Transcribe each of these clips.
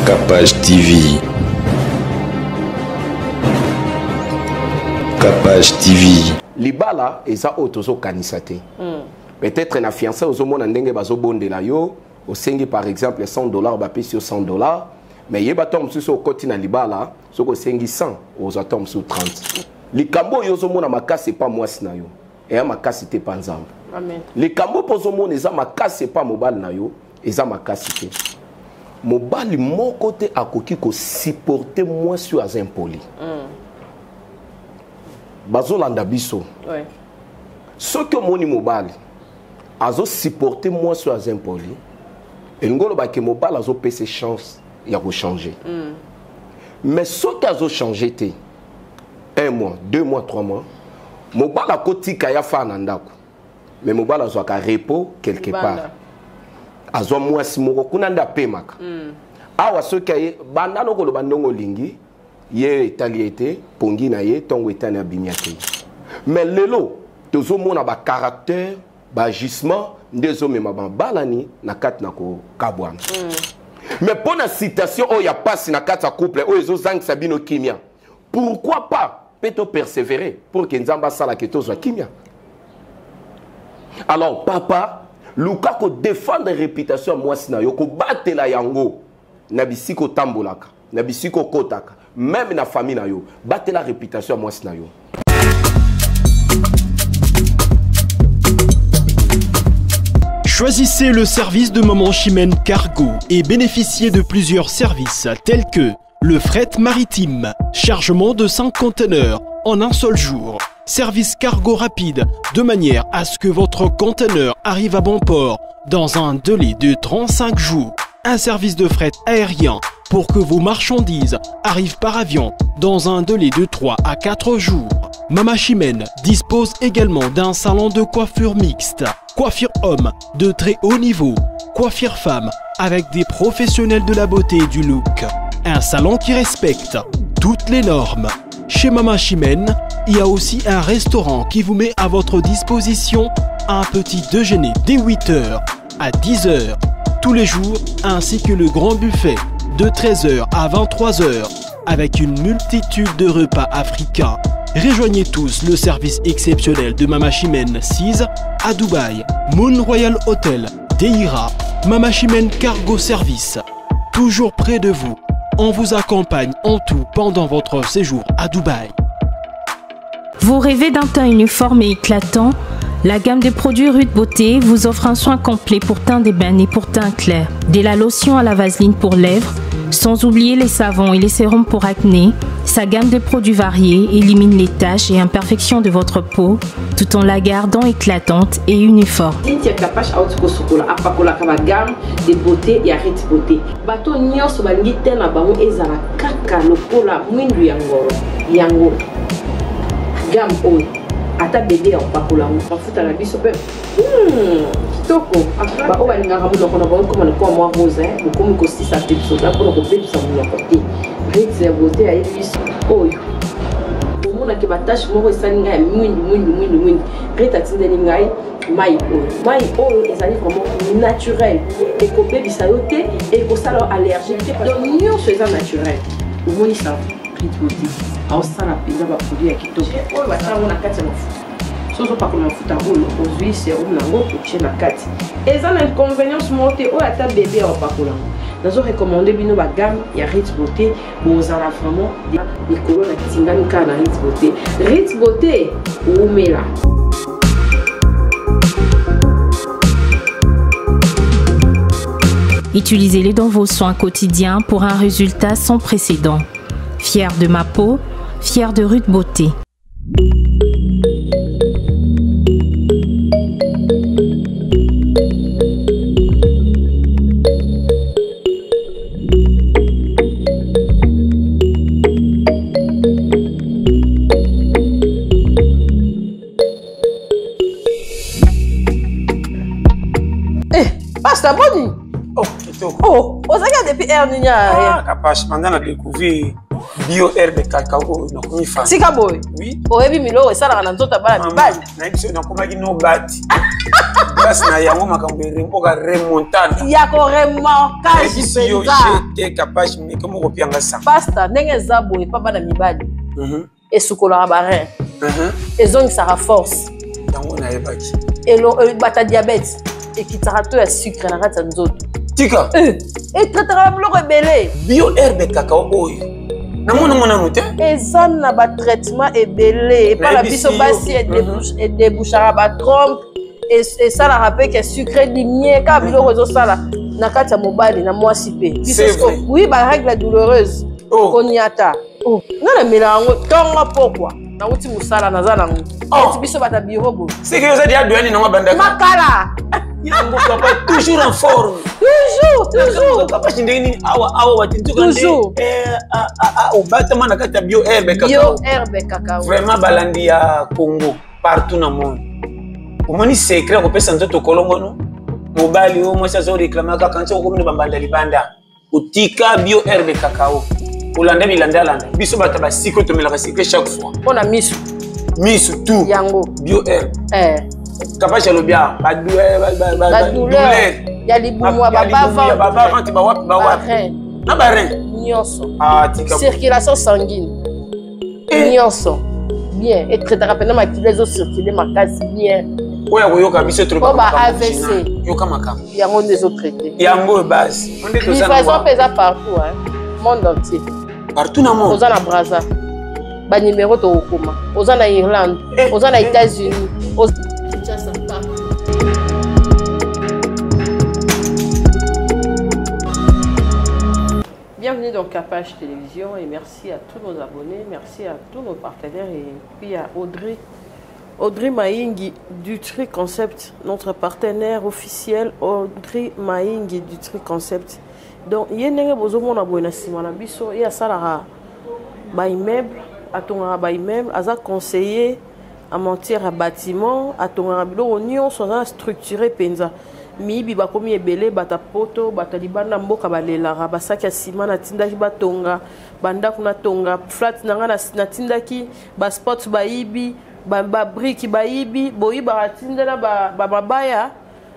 Capage TV. Capage TV. Libala eza oyo tozokanisa te. Peut-être na fiancé ozomona ndenge bazobondela yo, osengi par exemple 100 dollars bapesi yo 100 dollars, mais yeba ntango mosusu okoti na libala soki osengi 100 ozwa ntango mosusu 30. Likambo oyo ozomona makasi epa mwasi na yo eya makasi te epa Nzambe. Likambo mpo ozomona eza makasi epa mobali na yo eza makasi te. Mobali moko te akoki kosupporte mwasi oyo aza impoli. Bazolanda biso. Soki omoni mobali azosupporte mwasi oyo aza impoli, elingi olobake mobali azopesa chance ya kochanger. Mais soki azochange te, 1 mois, 2 mois, 3 mois, mobali akotika ya fa na ndako. Mais mobali azwaka repos quelque part. Azwa mwasi moko kuna nde apemaka. Awa soki aye banda no koloba ndongo olingi, ye etali ye te, pongi na ye ntongo etani abimi akei. Mais lelo tozomona ba caractère, ba agissement nde ezomema babalani na kati na kokabwana. Mais mpo na citation oyo ya pasi na kati ya couple oyo ezozangisa bino kimia, pourquoi pas mpe to persévérer pour que Nzambe asalaka tozwa kimia. Alors papa, luka ko défendre réputation ya mwasi na yo, kobatela yango na bisika otambolaka, na bisika okotaka, même na famille na yo, batela réputation ya mwasi na yo. Choisissez le service de Maman Chimène Cargo et bénéficiez de plusieurs services tels que le fret maritime, chargement de 5 conteneurs en un seul jour, service cargo rapide de manière à ce que votre conteneur arrive à bon port dans un délai de 35 jours, un service de fret aérien pour que vos marchandises arrivent par avion dans un délai de 3 à 4 jours. Mama Chimène dispose également d'un salon de coiffure mixte, coiffure homme de très haut niveau, coiffure femme avec des professionnels de la beauté et du look. Un salon qui respecte toutes les normes. Chez Mama Chimène, il y a aussi un restaurant qui vous met à votre disposition un petit déjeuner dès 8h à 10h tous les jours, ainsi que le grand buffet de 13h à 23h avec une multitude de repas africains. Rejoignez tous le service exceptionnel de Mama Chimène 6 à Dubaï, Moon Royal Hotel, Deira, Mama Chimène Cargo Service. Toujours près de vous, on vous accompagne en tout pendant votre séjour à Dubaï. Vous rêvez d'un teint uniforme et éclatant? La gamme de produits Ruth Beauté vous offre un soin complet pour teint d'ébène et pour teint clair. De la lotion à la vaseline pour lèvres, sans oublier les savons et les sérums pour acné, sa gamme de produits variés élimine les taches et imperfections de votre peau tout en la gardant éclatante et uniforme. Cynthia Kapash auti kosukola apakolaka ba gamme de beauté ya Ruth Beauté. Bato nyonso balingi te na bango ezala kaka lokola mwindu ya ngolo. Yango gamme oyo ata bébé ya kopakola yango mafuta na biso pe kitoko. Ba oyo balingaka monoko na bango ekoma lokola mwa rose, hein? Bokomi kosisa pe biso mpona kobebisa monoko te. Ruth ya Beauté ayebi biso oyo omonaki ba tache moko esali ngai ya mwindu mwindu mwindu mwindu. Ruth atindeli ngai mai oyo. Mai oyo ezali vraiment naturel, ekobebisa yo te, ekosala yo allergique te, donc nyonso eza naturel. Omoni ça Ruth Beauté aosala mpenza ba produit ya kitoko oyo basala yango na kati ya mafuta. Soki ozopakola mafuta oyo, ozwi sérum nango otie na kati, eza na inconvénience moko te. Oyo ata bébé ya opakola yango. Nazo recommander bino ba gamme ya Ruth Beauté, bozala vraiment likolo na tingami kaka na Ruth Beauté. Ruth Beauté wumela. Utilisez-les dans vos soins quotidiens pour un résultat sans précédent. Fière de ma peau, fière de Ruth Beauté. Pasteur, boni? Oh, kitoko. Oh, ozalaki depuis heure nini ya? Ah, Kapash, banda na découvrir Bio herbe cacao oyo nakomi fan. Tika boye. Oui. Oyebi miloko esalaka na nzoto ya bana mibali. Nayebi soki nakomaki no bati. Grâce na yango makambo oka remontada. Ya ko remorquage mpenza. Yo j'étais capable mais comment kopianga ça. Pasta ndenge eza boye pa bana mibali. Esukolaka ba rein. Ezongisaka force. Yango nayebaki. Elo bata diabète ekitaka to ya sucre na kati ya nzoto. Tika. Etraitaka biloko ebele. Bio herbe cacao oyo. Namona ngo nanu te. Eza na ba traitement ebele epa na biso basi edebouchaka ba trompe esalaka mpe ke sucre dimie kaka biloko ezosala na kati ya mobali na mwasi mpe. Oui, ba règle douloureuse. Koniata. Nga namela yango ntongo pokwa nauti mosala naza nango. Eti biso bata biro boye. Seke oza deja doyani nango abandaka. Makala. Yango papa toujours en forme. Toujours, toujours. Papa ndenge nini awa awa wati nzoka nde obatama na kati ya bio herbe cacao. Bio herbe cacao. Vraiment balandi ya Congo partout na monde. Omoni secret kopesa nzoto kolongono mobali oyo mwasi azo réclamer kaka nti okomi na bambanda libanda. Otika bio herbe cacao. Olanda bilandalanda biso bato ba sikre tomelaka sikre chaque fois. Mpona misu. Misu tout. Yango. Bio herbe. Kapasha alobi awa badouleur ya libumu ya babavante bawapi bawapi na barin nyonso. Circulation sanguine nyonso bien etraitaka mpena makila ezocircule makasi bien. Oyo akoyoka biso ba AVC yoka makambo yango nde ezotraite yango base. Livraison mpe eza partout, monde entier. Partout na monde. Oza na Braza, banimero tokokoma. Oza na Irlande, oza na États-Unis, Kinshasa, partout. Bienvenue dans Capage Télévision et merci à tous nos abonnés, merci à tous nos partenaires et puis à Audrey Maingi du Tri Concept, notre partenaire officiel Audrey Maingi du Tri Concept. Donc ye ndenge bozomona boye na nsima na biso, ye asalaka ba immeuble, atongaka ba immeuble, aza conseiller en matière ya bâtiment, atongaka biloko nyonso, aza structuré mpenza. Miyibi bakomi ebele, bato poto, bato libanda mboka balelaka basaki ya nsima natindaki batonga bandako, natonga flat na ngai, natindaki baspot bayibi, babriki bayibi, boyibaka tindela bamabaya,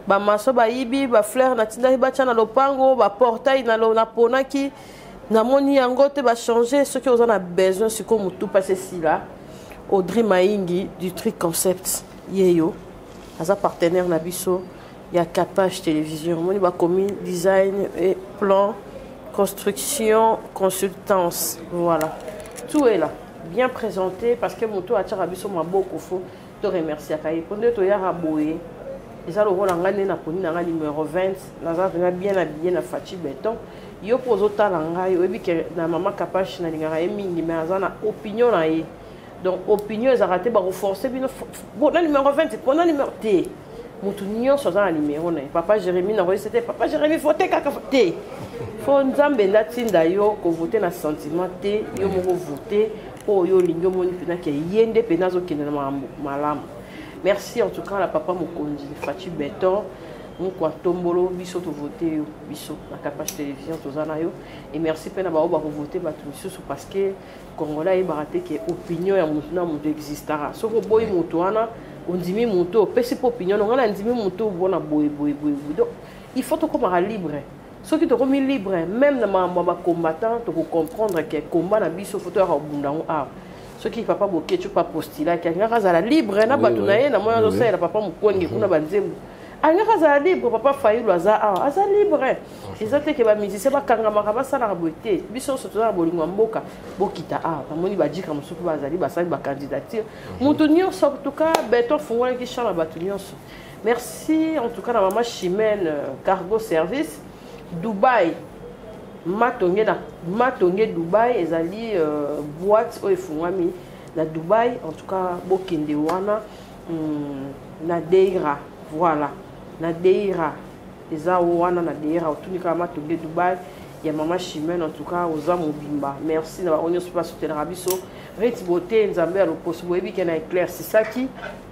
bamaso bayibi, bafleur natindaki batya na lopango, baportail naponaki namoni yango te bachange. Soki oza na besoin sikoyo motu mpasi esila, Audrey Maingi du Tri Concept yeyo aza partenaire na biso ya Capage Télévision. Omoni bakomi design et plan, construction, consultance, voilà, tout est là bien présenté parce que moto atiaka biso maboko, fo to remerciaka ye mpo nde toyaka boye. Eza lokola ngai nde naponi na ngai numéro 20, naza vraiment bien habillé na Faci Beton. Yo mpo ozotala ngai, oyebi ke na mama Kapache nalingaka ye mingi, mais aza na opinion na ye. Donc opinion ezalaka te bakoforce bino na numéro 20 mpona numéro te. Motu nyonso aza na numéro na ye. Papa Jérémi, nakoyesa te, papa Jérémi vote kaka te, fo Nzambe nde atinda yo kovote na sentiment te. Yo moko vote oyo olingi, omoni mpena ke ye nde mpena azokende na makambo malamu. Merci en tout cas na papa mokonzi Faci Beton mokwa tombolo. Biso tovote yo, biso na Capage Télévision toza na yo. Et merci mpe na bao bakovote bato misusu parce que Congolais ayebaka te ke opinion ya motu na motu existaka. Soki oboyi motu wana, ondimi motu, opesi mpe opinion no, ngai nandimi motu obona boye boye boye boye. Donc il faut tokomaka libre. Soki tokomi libre même na makambo ya bacombattant, tokocomprendre ke combat na biso fo toyaka kobunda yango awa. Soki papa Bokecu pa postulaki, alingaka azala libre na bato na ye. Na moni azosalela papa Mokwenge kuna banzembo, alingaka azala libre. Papa Fayulu aza awa, aza libre. Eza te ke bamusicien bakangamaka basalaka boye te. Biso nyonso toza na bolingo ya mboka. Bokita awa, namoni bajika mosusu mpe bazali basali bacandidature, moto nyonso. En tout cas beton afungolaki champ na bato nyonso. Merci en tout cas na mama Chimène Cargo Service Dubai, Matonge, na Matonge Dubai. Ezali boîte oyo efungwami na Dubai. En tout cas bokende wana na Deira, voilà, na Deira eza wana na Deira, otuni kaka Matonge Dubai ya mama Chimène. En tout cas oza mobimba. Merci na bango nyonso mpe basutenaka biso. Rit Beauté, Nzambe ya loposo, boyebi ke na éclaircisaki.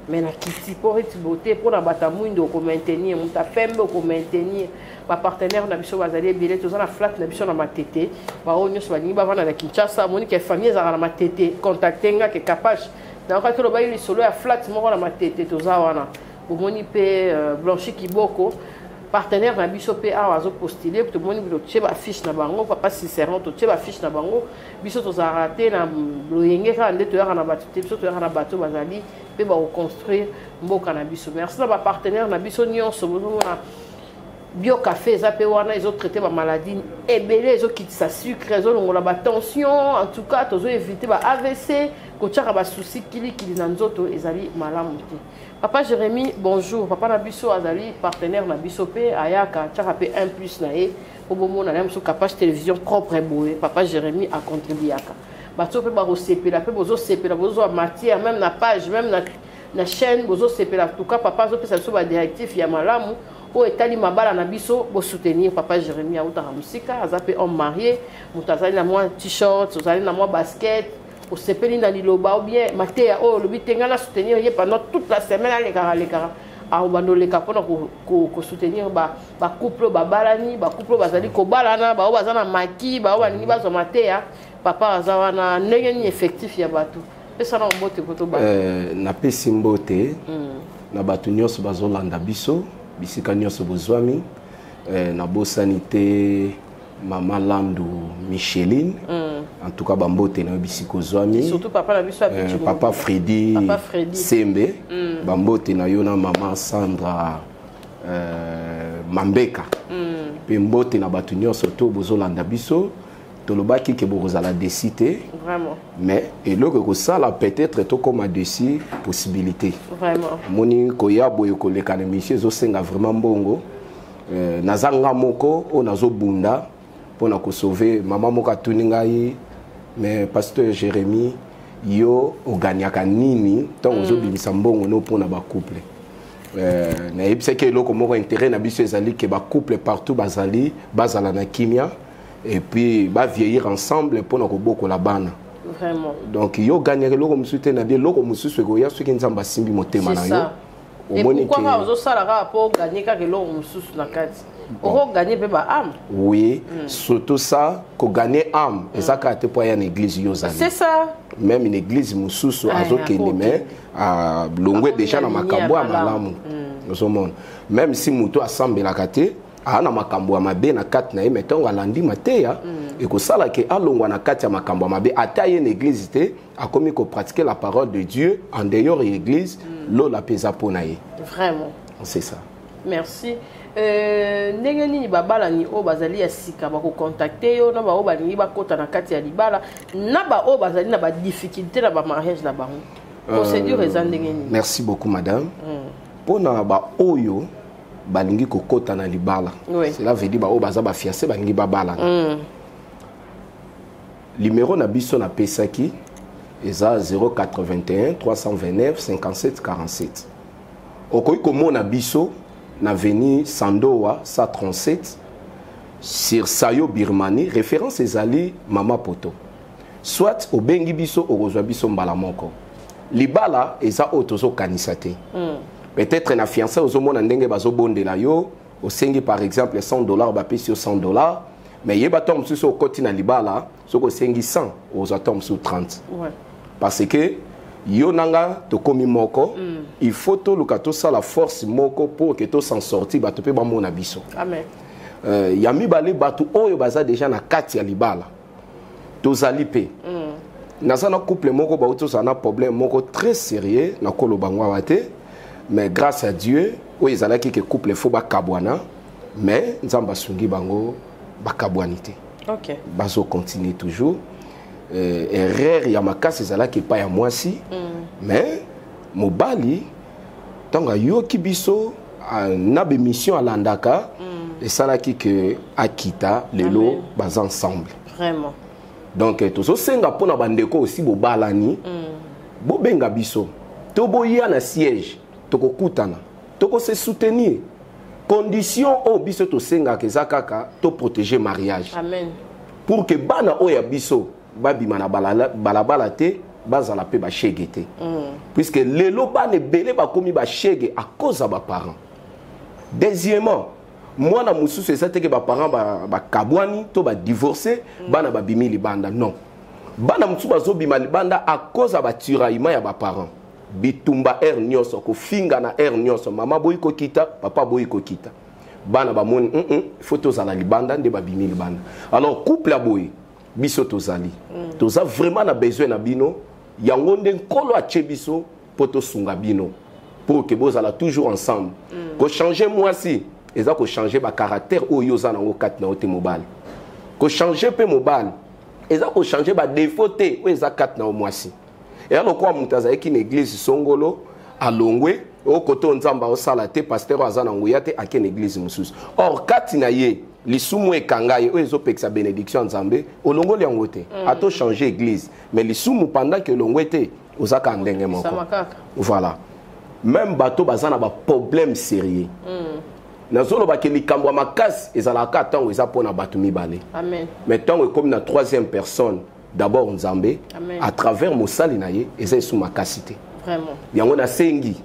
Mais nakiti mpo Rit Beauté mpona bato ya mwindo, okomaintenir moto apembe, okomaintenir bapartenaire na biso. Bazali ebele. Toza na flat na biso na Matete. Baoyo nyonso balingi bavanda na Kinshasa, omoni ke famille ezalaka na Matete, contacte nga ke Kapage nayokaki olobaki lisolo ya flat moko na Matete. Toza wana. Bomoni mpe Blanchi Kiboko, partenaire na biso mpe awa azopostule. Tomoni totie bafiche na bango. Papa Cicéron, totie bafiche na bango. Biso tozalaka te na loyenge kaka nde toyaka na bato te. Biso toyaka na bato bazali mpe bakoconstruire mboka na biso. Merci na bapartenaire na biso nyonso. Bozomona Bio Café eza mpe wana, ezotraite bamaladie ebele, ezokitisa sucre, ezolongola batension. En tout cas, tozoevite ba AVC. Kotiaka basusi kilikili na nzoto ezali malamu te. Papa Jérémy, bonjour. Papa na biso azali partenaire na biso mpe ayaka, atiaka mpe un plus na ye po bomona na mosusu Kapage Télévision propre boye. Papa Jérémy acontribuaka. Bato mpe bakosepela mpe bozosepela, bozozwa matière même na page, même na chaîne, bozosepela. En tout cas, papa azopesa biso badirectif ya malamu oyo etali mabala na biso. Bosoutenir papa Jérémy, autaka mosika, aza mpe homme marié. Moto azali na mwa t-shirt, ozali na mwa basket, osepeli na liloba ou bien mateya oyo olobi te, ngai na soutenir ye pendant toute la semaine. Alekaka, alekaka, akobanda oleka mpona kosoutenir bacouple oyo babalani, bacouple oyo bazali kobalana, baoyo baza na maki, baoyo balingi bazwa mateya. Papa aza wana. Ndenge nini effectif ya bato? Pesa na mbote po tobanda. Napesi mbote na bato nyonso bazolanda biso bisika nyonso bozwami. Nabosani te mama Landu Micheline. En tout cas, bambote na yo bisika ozwami. Surtout papa na biso ya Papa Fredi. Papa Fredi. Sembe, bambote na yo na mama Sandra Mambeka. Mpe mbote na bato nyonso to bozolanda biso. Tolobaki ke bokozala déçus te. Vraiment. Mais eloko ekosala peut-être tokóma déçus, possibilité. Vraiment. Omoni, koya boye, koleka na émission ezosenga vraiment mbongo. Naza nga moko oyo nazobunda mpona kosauve. Mama moko atuni ngai: "Mais pasteur Jérémie, yo oganiaka nini ntango ozobimisa mbongo no mpona bacouple?" Nayebisaki eloko moko: intérêt na biso ezali ke bacouple partout bazali, bazala na kimia et puis bavieillir ensemble mpona kobokola bana. Vraiment. Donc yo oganiaka eloko mosusu te na bi eloko mosusu ekoya soki Nzambe asimbi motema na yo. Omoni ke ozosala kaka mpo oganye kaka eloko mosusu na kati, okoganye mpe baâme. Oui, surtout ça. Koganye âme eza kaka te mpo aya na église yo ozali. C'est ça. Même une église mosusu azokende, mais alongwe déjà na makambo ya malamu. Ozomona, même si moto asambelaka te, aa na makambo ya mabe na kati na ye, mais ntango alandi mateya, ekosala ke alongwa na kati ya makambo ya mabe. Ata ye na église te, akomi kopratiquer la parole de Dieu en dehors ya église, lola mpe eza mpo na ye. Vraiment. C'est ça. Merci. Ndenge nini babalani oyo bazali ya sika bakocontacte yo, na baoyo balingi bakɔta na kati ya libala, na baoyo bazali na badifficulté na bamariage na bango, procédure eza ndenge nini? Merci beaucoup, madame. Mpona baoyo balingi kokɔta na libala, cela veut dire baoyo baza bafiancé, balingi babalana, numéro na biso napesaki eza 081 329 57 47. Okoki komona biso na avenue Sandowa 137 sur Sayo Birmanie, référence ezali Mama Poto. Soit obengi biso, okozwa biso mbala moko. Libala eza oyo tozokanisa te. Peut-être na fiancé ozomona ndenge bazobondela yo, osengi par exemple 100 $, bapesi yo 100 $, mais yeba, ntango mosusu okoti na libala, soki osengi 100, ozwa ntango mosusu 30, parce que yo na nga tokomi moko. Il faut toluka tosala force moko pour ke tos'en sortir, bato mpe bamona biso. Amen. Ya mibale, bato oyo baza déjà na kati ya libala, tozali mpe. Naza na couple moko bauti ozala na problème moko très sérieux, nakoloba ngo awa te, mais grâce à Dieu, oyo ezalaki ke couple fo bakabwana, mais Nzambe asungi bango, bakabwani te. Bazocontinue toujours. Erreur ya makasi ezalaki epai ya mwasi, mais mobali, ntango ayoki biso na bémission alandaka, esalaki ke akita. Lelo Amen. baza ensemble. Vraiment. Donc tozosenga mpona bandeko osi bobalani, bobenga biso to boya na siège, tokokutana, tokose soutenir. Condition oyo biso tosengaka eza kaka toprotéger mariage Amen. pour que bana oyo ya biso babima na balabala te. bazala mpe bashege te, puisque lelo bana ebele bakomi bashege à cause ya baparent. Deuxièmement, mwana mosusu eza te ke baparent bakabwani to badivorce, bana babimi libanda. Non, bana mosusu bazobima libanda à cause ya batiraillement ya baparent, bitumba heure nyonso, kofinga na heure nyonso, mama boyi kokita, papa boyi kokita. Bana bamoni faut tozala libanda, nde babimi libanda. Alors couple ya boye, biso tozali, toza vraiment na besoin na bino. Yango nde Nkolo atie biso mpo tosunga bino pour ke bozala toujours ensemble. Kochange mwasi eza kochange bacaractère oyo oza nango kati na yo te. Mobali, kochange mpe mobali eza kochange badéfaut te oyo eza kati na yo mwasi. Eya lokola moto azalaki na église songolo, alongwe oyo kote oyo Nzambe aosala te, pasteur oyo aza na nguya te, ake na église mosusu. Or kati na ye lisumu ekanga ye, oyo ezopekisa bénédiction ya Nzambe. Olongoli yango te, ata ochange église, mais lisumu pendant ke elongwe te, oza kaka ndenge moko. Sama kaka. Voilà, même bato baza na baproblème sérieux, nazolobaki likambo ya makasi ezalaka ntango eza mpona bato mibale. Amen. Mais ntango ekomi na troisième personne, d'abord Nzambe Amen. à travers mosali na ye, eza esu makasi te. Vraiment. Yango nasengi,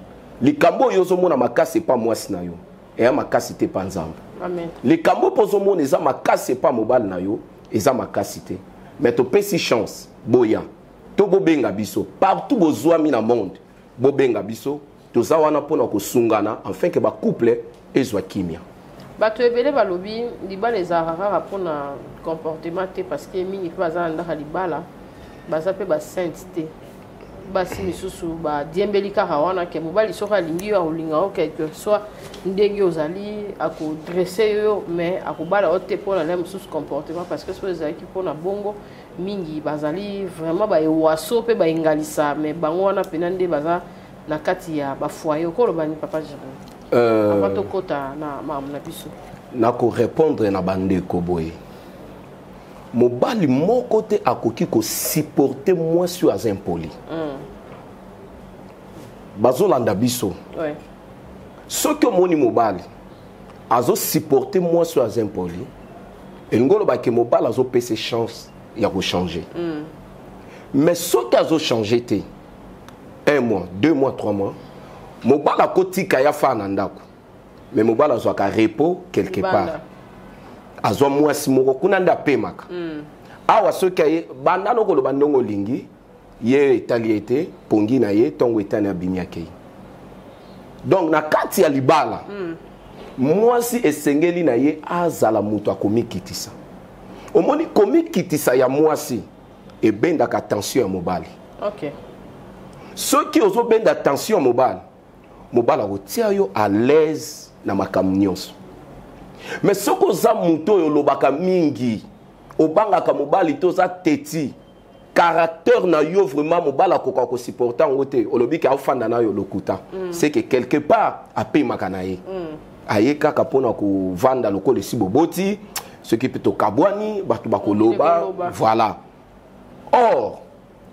likambo oyo ozomona makasi epa mwasi na yo, eya makasi te epa Nzambe. Amen. Likambo mpo ozomona eza makasi epa mobali na yo, eza makasi te. Mais topesi chance, boya to bobenga biso partout bozwami na monde, bobenga biso, toza wana mpona kosungana afin ke bacouple ezwa kimia. Bato ebele balobi libala ezalaka kaka mpona comportement te, parce que mingi mpe baza na ndako ya libala, baza mpe basainte te. Basi misusu badiembeli kaka wana ke mobali soki alingi yo, akolinga yo quelque soit ndenge ozali, akodresse yo, mais akobala yo te mpona na mosusu comportement, parce que soki ezalaki mpona bongo, mingi bazali vraiment baewaso mpe baengalisa. Mais bango wana mpena nde baza na kati ya bafoyer. Okoloba ni, papa Jérémi, avant tokɔta na makambo na biso? Nakorépondre na bandeko boye: mobali moko te akoki kosupporte mwasi oyo aza impoli. Bazolanda biso, soki omoni mobali azosupporte mwasi oyo aza impoli, elingi olobake mobali azopesa chance ya kochange. Mais soki azochange te, un mois, 2 mois, 3 mois, mobali akotika ya faa na ndako, mais mobali azwaka repos quelque Libanda. part, azwa mwasi moko kuna nde apemaka. Awa soki aye, banda no koloba ndenge olingi, ye etali ye te, pongi na ye ntongo etani, abimi, akei. Donc na kati ya libala, mwasi esengeli na ye azala moto akomikitisa. Omoni, komikitisa ya mwasi ebendaka tension ya mobali. Soki ozobenda tension ya mobali, mobali akotia yo à l'aise na makambo nyonso. Mais soki oza moto oyo olobaka mingi, obangaka mobali te, oza teti, caractère na yo vraiment mobali akoka kosupporte yango te, olobi ke aofanda na yo lokuta, c'est que quelque part apemaka na ye, aye kaka mpona kovanda lokola esi boboti, soki mpe tokabwani, bato bakoloba. Koloba. Voilà. Or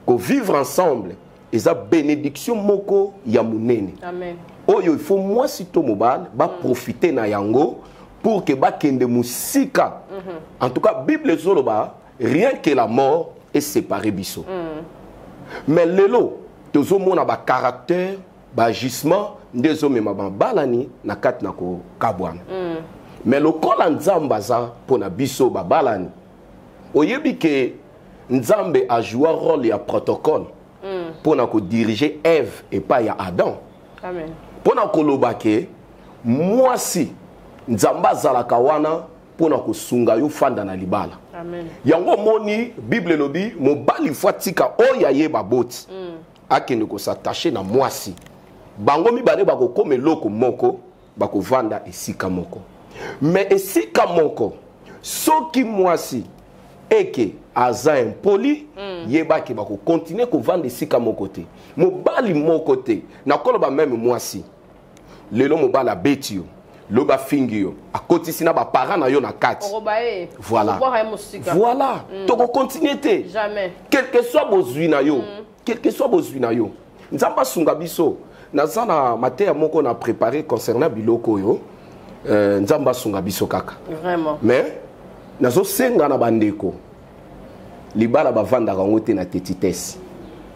kovivre ensemble eza bénédiction moko ya monene Amen. oyo il faut mwasi to mobali baprofite na yango pour ke bakende mosika. En tout cas, Bible ezoloba rien que la mort esépare biso. Mais lelo tozomona bacaractère, baagissement nde ezomema babalani na kati na kokabwana. Mais lokola Nzambe aza mpo na biso babalani, oyebi ke Nzambe ajoua rôle ya protocole mpo na kodirige Eve epai ya Adam. Amen. Mpo na koloba ke mwasi, Nzambe azalaka wana mpo na kosunga yo fanda na libala. Amen. Yango omoni, Bible elobi mobali faut atika oyo ayeba boti, akende kos'attacher na mwasi, bango mibale bakokoma eloko moko, bakovanda esika moko. Mais esika moko, soki mwasi eke aza impoli, yebaki bakokontinue kovanda esika moko te. Mobali moko te, nakoloba même mwasi, lelo mobali abeti yo, lobi afingi yo, akotisi na baparent na yo na kati. Okoba ye. Voilà. Okobwaka ye mosika. Voilà, tokokontinue te. Jamais. Quel que soit bozwi na yo, quel que soit bozwi na yo, Nzambe asunga biso. Naza na mateya moko na préparé concernant biloko oyo. Nzambe asunga biso kaka. Vraiment. Mais nazosenga na bandeko, libala bavandaka yango te na tetitese.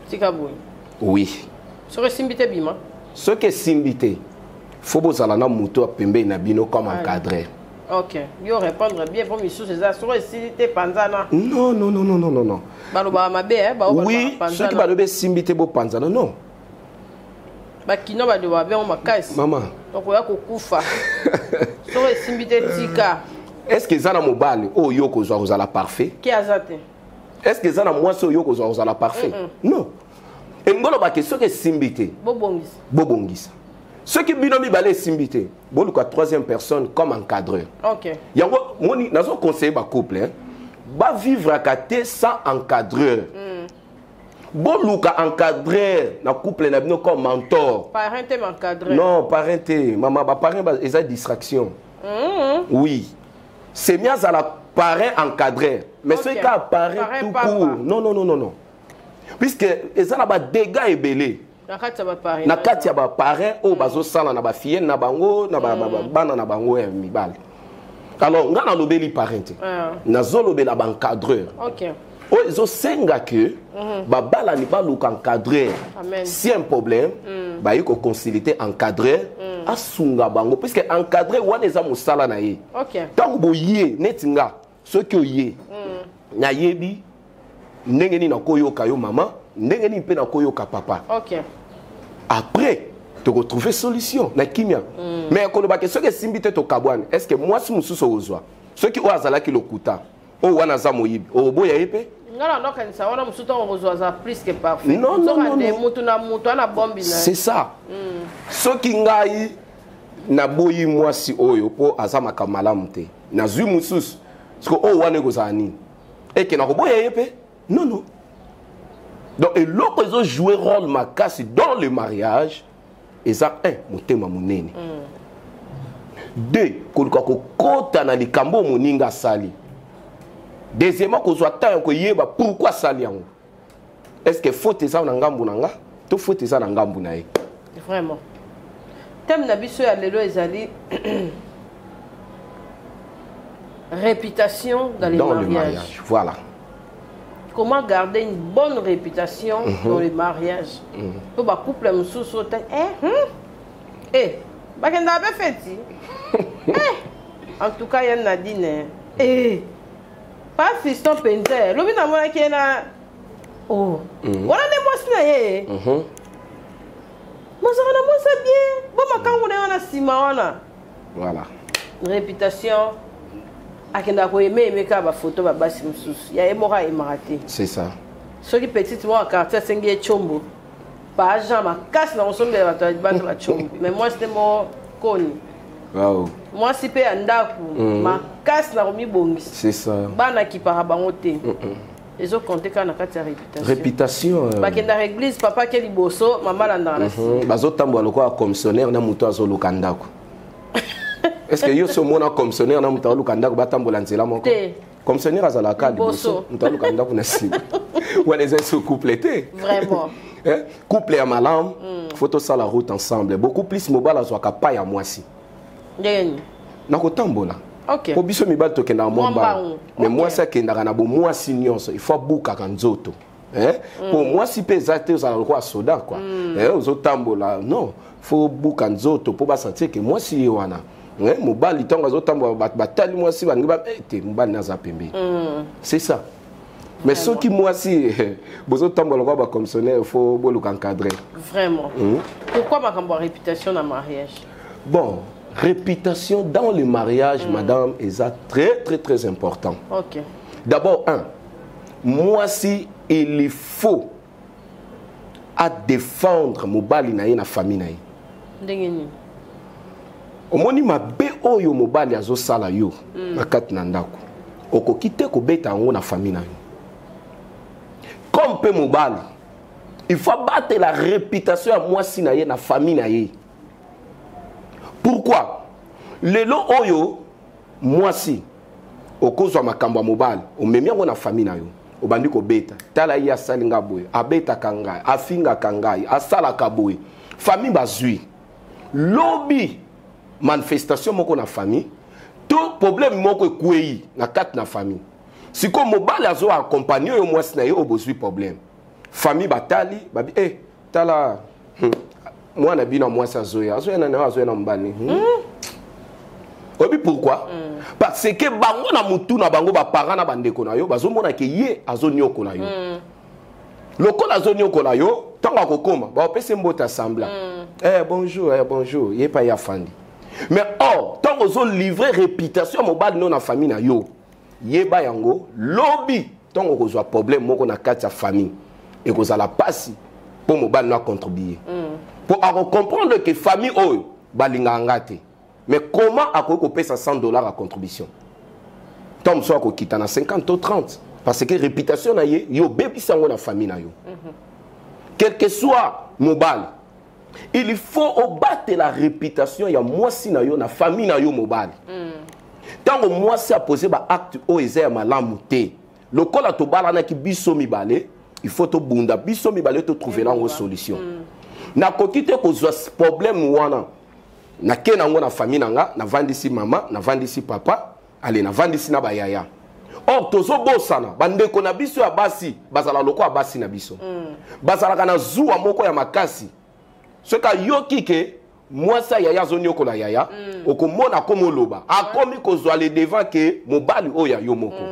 Tika boye. Oui. Soki esimbi te bima. Soki esimbi te, faut bozala na moto ya pembeni na bino comme encadreur. Ok, yo répondre bien po misusu eza soki esili te panzana. Non non non non non non. Balobaka mabe eh, ba Oui, soki balobi esimbi te bopanzana non. Bakino balobaka bien makasi. Mama. Okoya kokufa. Soki esimbi te tika. Est-ce que eza na mobali oyo yo kozwa kozala parfait? Ki aza te. Est-ce que eza na mwasi oyo kozwa kozala parfait? Mm -mm. Non. Elingi oloba ke soki esimbi te bobongisa. Bobongisa. Soki bino mibale esimbi te, boluka troisième personne comme encadreur. Ok. Yango moni nazo conseiller ba couple hein. Ba vivre te sans encadreur. Boluka encadreur na couple na bino comme mentor. Parrain te encadreur. Non, parrain te. Maman, ba parrain ba eza distraction. Oui. C'est mieux à la parrain encadreur. Mais okay. Ceux qui parrain tout court. Non non non non non. Puisque eza na ba dégâts ebele. Na kati ya ba parrain. Na kati ya ba parrain oyo bazosala na ba fillette na bango na ba bana na bango ya mibali. Alors nga nalobeli parrain te. Nazolobela ba encadreur. OK. Oyo ezosenga ke babalani baluka encadreur. Si un problème, bayi ko consulter encadreur asunga bango puisque encadreur wana eza mosala na ye. OK. Tango boye neti nga soki oye nayebi ndenge nini nakoyoka yo mama, ndenge nini mpe nakoyoka papa. OK. Après tokotrouver solution na kimia. Mais kolobaka soki esimbi te tokabwana, est-ce que mwasi mosusu okozwa soki oyo azalaki lokuta, oyo wana aza moyibi, oboya ye mpe? Nga na ndokanisa wana mosusu ntango okozwa aza plus que parfait. Non, non, non, non. Motu na motu ana bombi na. C'est ça. Soki ngai naboyi mwasi oyo mpo aza makambo malamu te, nazwi mosusu, soki oyo wana ekozala nini? Eke nakoboya ye mpe? Non, non. Donc eloko ezo jouer rôle makasi dans le mariage eza un motema monene. Deux, koluka kokota na likambo oyo moninga asali. Deuxièmement, kozwa temps ya koyeba pourquoi asali yango. Est-ce que faute eza na ngambu na nga to faute eza na ngambu na ye? Vraiment. Thème na biso ya lelo ezali réputation dans les dans mariages. Le mariage, voilà. Comment garder une bonne réputation dans le mariage? Pour ba couple mosusu te eh bakenda be feti. Eh, en tout cas ya Nadine eh pas fiston penza lobi na mona ki na oh wana ne mwasi na ye. Mozaka na mwasi bien bo makangu na wana sima wana. Voilà. Réputation akenda ko aimer aimer ka ba photo ba basi mosusu ya ye moko ayemaka te. C'est ça. Soki petite moko ya quartier asengi ye tshombo, ba agent makasi na kosombela bato ya libanda ba tshombo. Mais mwasi te moko koni. Wow. Mwasi pe ya ndako makasi na komibongisa. C'est ça. Bana kipaka bango te. Ezo compter kaka na kati ya réputation. Réputation. Bakendaka église, papa ke liboso, mama alandaka na nsima. Bazotambola lokola commissionnaire na moto azoluka ndako. Est-ce que yo so mona commissionnaire na moto aluka ndako batambola nzela moko? Te. Commissionnaire azalaka Liboso. liboso, moto aluka ndako na nsima. Wana eza so couple te. Vraiment. Eh, couple ya malamu, faut tosala route ensemble. Beaucoup plus mobali azwaka pa ya mwasi. Ndenge nini? Na kotambola. Ok. Po biso mibali tokendaka mwa Mwa mbangu. mbangu. Mais Ok. mwasi akendaka na bomwasi nyonso, il faut abukaka nzoto. Eh? Po mwasi mpe eza te ozala lokola soda quoi. Eh, ozotambola, non, faut buka nzoto po basentir ke mwasi ye wana. Eh, mobali ntango azotambola bato batali mwasi balingi ba eh, te mobali naza pembeni. C'est ça. Mais soki mwasi bozotambola lokola ba commissionnaire, il faut boluka encadrer. Vraiment. Pourquoi makambo ya réputation na mariage? Bon, réputation dans le mariage, madame, est très très très important. Ok. D'abord, un, moi si il faut à défendre mobali na ye na famille na ye. Ndenge nini? Omoni mabe oyo mobali azosala yo na kati na ndako, okoki te kobeta yango na famille na yo. Comme mpe mobali, il faut battre la réputation ya mwasi na ye na famille na ye. Pourquoi? Lelo oyo mwasi okozwa makambo ya mobali, omemi yango na famille na yo, obandi kobeta, tala ye asali nga boye, abetaka ngai, afingaka ngai, asalaka boye. Famille bazwi lobi manifestation moko na famille to problème moko ekwei na kati na famille. Sikoyo mobali azo accompagner oyo mwasi na ye oyo bozwi problème. Famille batali babi eh tala mwana bino mwasi azoya azoya na nayo azoya na mobali. Oyebi pourquoi? Parce que bango na mutu na bango, baparent na bandeko na yo bazomona ke ye azoniokola yo. Lokola azoniokola yo, ntango akokoma baopesi mbote asembla eh, bonjour, eh, bonjour, ye pa ye afandi. Mais or ntango ozolivre réputation ya mobali no na famille na yo, yeba yango, lobi ntango okozwa problème moko na kati ya famille, ekozala pasi mpo mobali no acontribue, mpo akocomprendre ke famille oyo balingaka nga te. Mais comment akoki kopesa 100 $ ya contribution? Ntango mosusu akokita na 50 to 30, parce que réputation na ye, yo obebisi yango na famille na yo. Quel que soit mobali, il faut obatela réputation ya mwasi na yo na famille na yo. Mobali, ntango mwasi apose baacte oyo eza ya malamu te, lokola tobalanaki biso mibale, il faut tobunda biso mibale, totrouver yango solution. Nakoki te kozwa problème wana, nake nango na famille na nga, navandisi mama, navandisi papa, ale navandisi na bayaya. Or tozobosana, bandeko na biso ya basi bazala lokola basi na biso, bazalaka na zuwa moko ya makasi. Soki ayoki ke mwasi ya yaya azoniokola yaya, okomona akomi oloba, akomi kozwa le devant ke mobali oyo ya yo moko.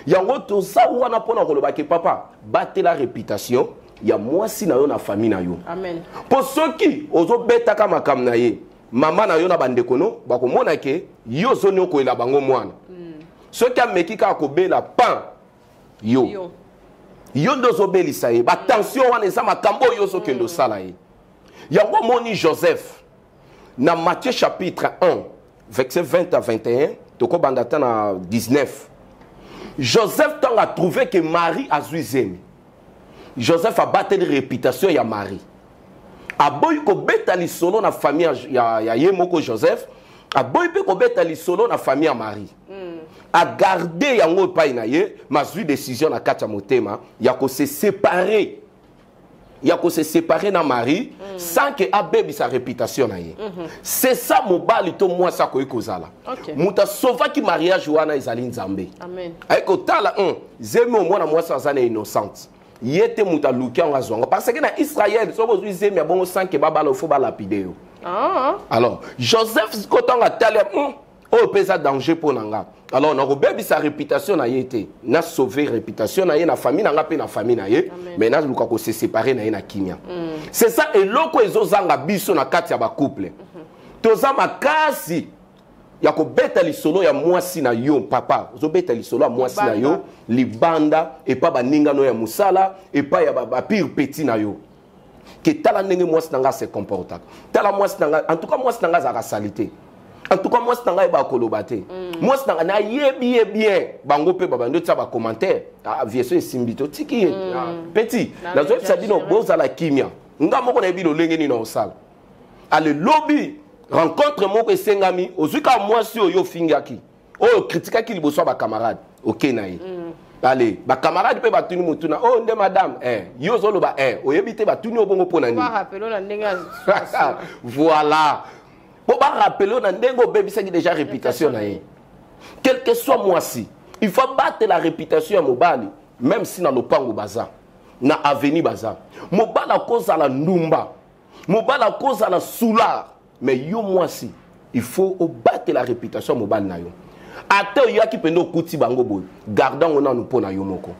Yango toza wana mpona koloba ke papa, batela réputation ya mwasi na yo na famille na yo. Amen. Mpo soki ozobetaka makambo na ye, mama na yo na bandeko no bakomona ke yo ozoniokolela bango mwana. Soki ameki kaka kobela pan yo, yo, yo nde ozobelisa ye batension wana, eza makambo oyo ozokende osala ye. Yango omoni Joseph na Matthieu chapitre 1 verset 20 à 21, tokobanda ata na 19. Joseph, ntango atrouve ke Marie azwi zemi, Joseph abateli réputation ya Marie, aboyi kobeta lisolo na famille ya ye moko. Joseph aboyi mpe kobeta lisolo na famille ya Marie, agarde yango epai na ye, mazwi décision na kati ya motema ya kose séparer, ya kose séparer na Marie sans ke abebisa réputation na ye. C'est ça mobali to mwasi akoki kozala. Moto asovaki mariage wana ezali Nzambe. Amen. Aye kotala zemi omwana mwasi aza na innocente, ye te moto aluki yango, azwa yango, parce que na Israel soki ozwi zemi ya bongo sans ke babala, ofo balapide yo. Alors Joseph siko ntango atali, oyo mpe eza danger mpo na nga, alors nakobebisa réputation na ye te, nasauve réputation na ye na famille na nga mpe na famille na ye, mais naluka kose séparer na ye na kimia. C'est ça eloko ezozanga biso na kati ya bacouple. Toza makasi ya kobeta lisolo ya mwasi na yo. Papa, ozobeta lisolo ya mwasi na yo libanda, epa baningano ya mosala, epai ya bapire petit na yo, ke tala ndenge mwasi na nga se comportaka, tala mwasi na nga, en tout cas mwasi na nga azalaka sali te, en tout cas mwasi na ngai ayebaka koloba te, mwasi na ngai nayebi ye bien. Bango mpe babandi otia bacommentaire: ah, vieso esimbi, totiki ye. Ah, petit, nazoyebisa bino, bozala kimia, nga moko nayebi lolenge nini osala. Ale lobi rencontre moko esengami, ozwi kaka mwasi oyo ofingaki, oyo okritikaki liboso ya bacamarade, oke na ye. Ale bacamarade mpe batuni motuna oyo nde madame yo ozoloba oyebi te, batuni yo bongo mpo na nini? Barappeler na ndenge. Voilà, mpo barappeler na ndenge obebisaki déjà réputation na ye. Quel que soit mwasi, il faut batela réputation ya mobali, même si na lopango baza, na avenue baza, mobali akozala ndumba, mobali akozala soûlard, mais yo mwasi, il faut obatela réputation ya mobali na yo. Ata oyaki mpenza okuti bango boye, garde yango nanu mpo na yo moko,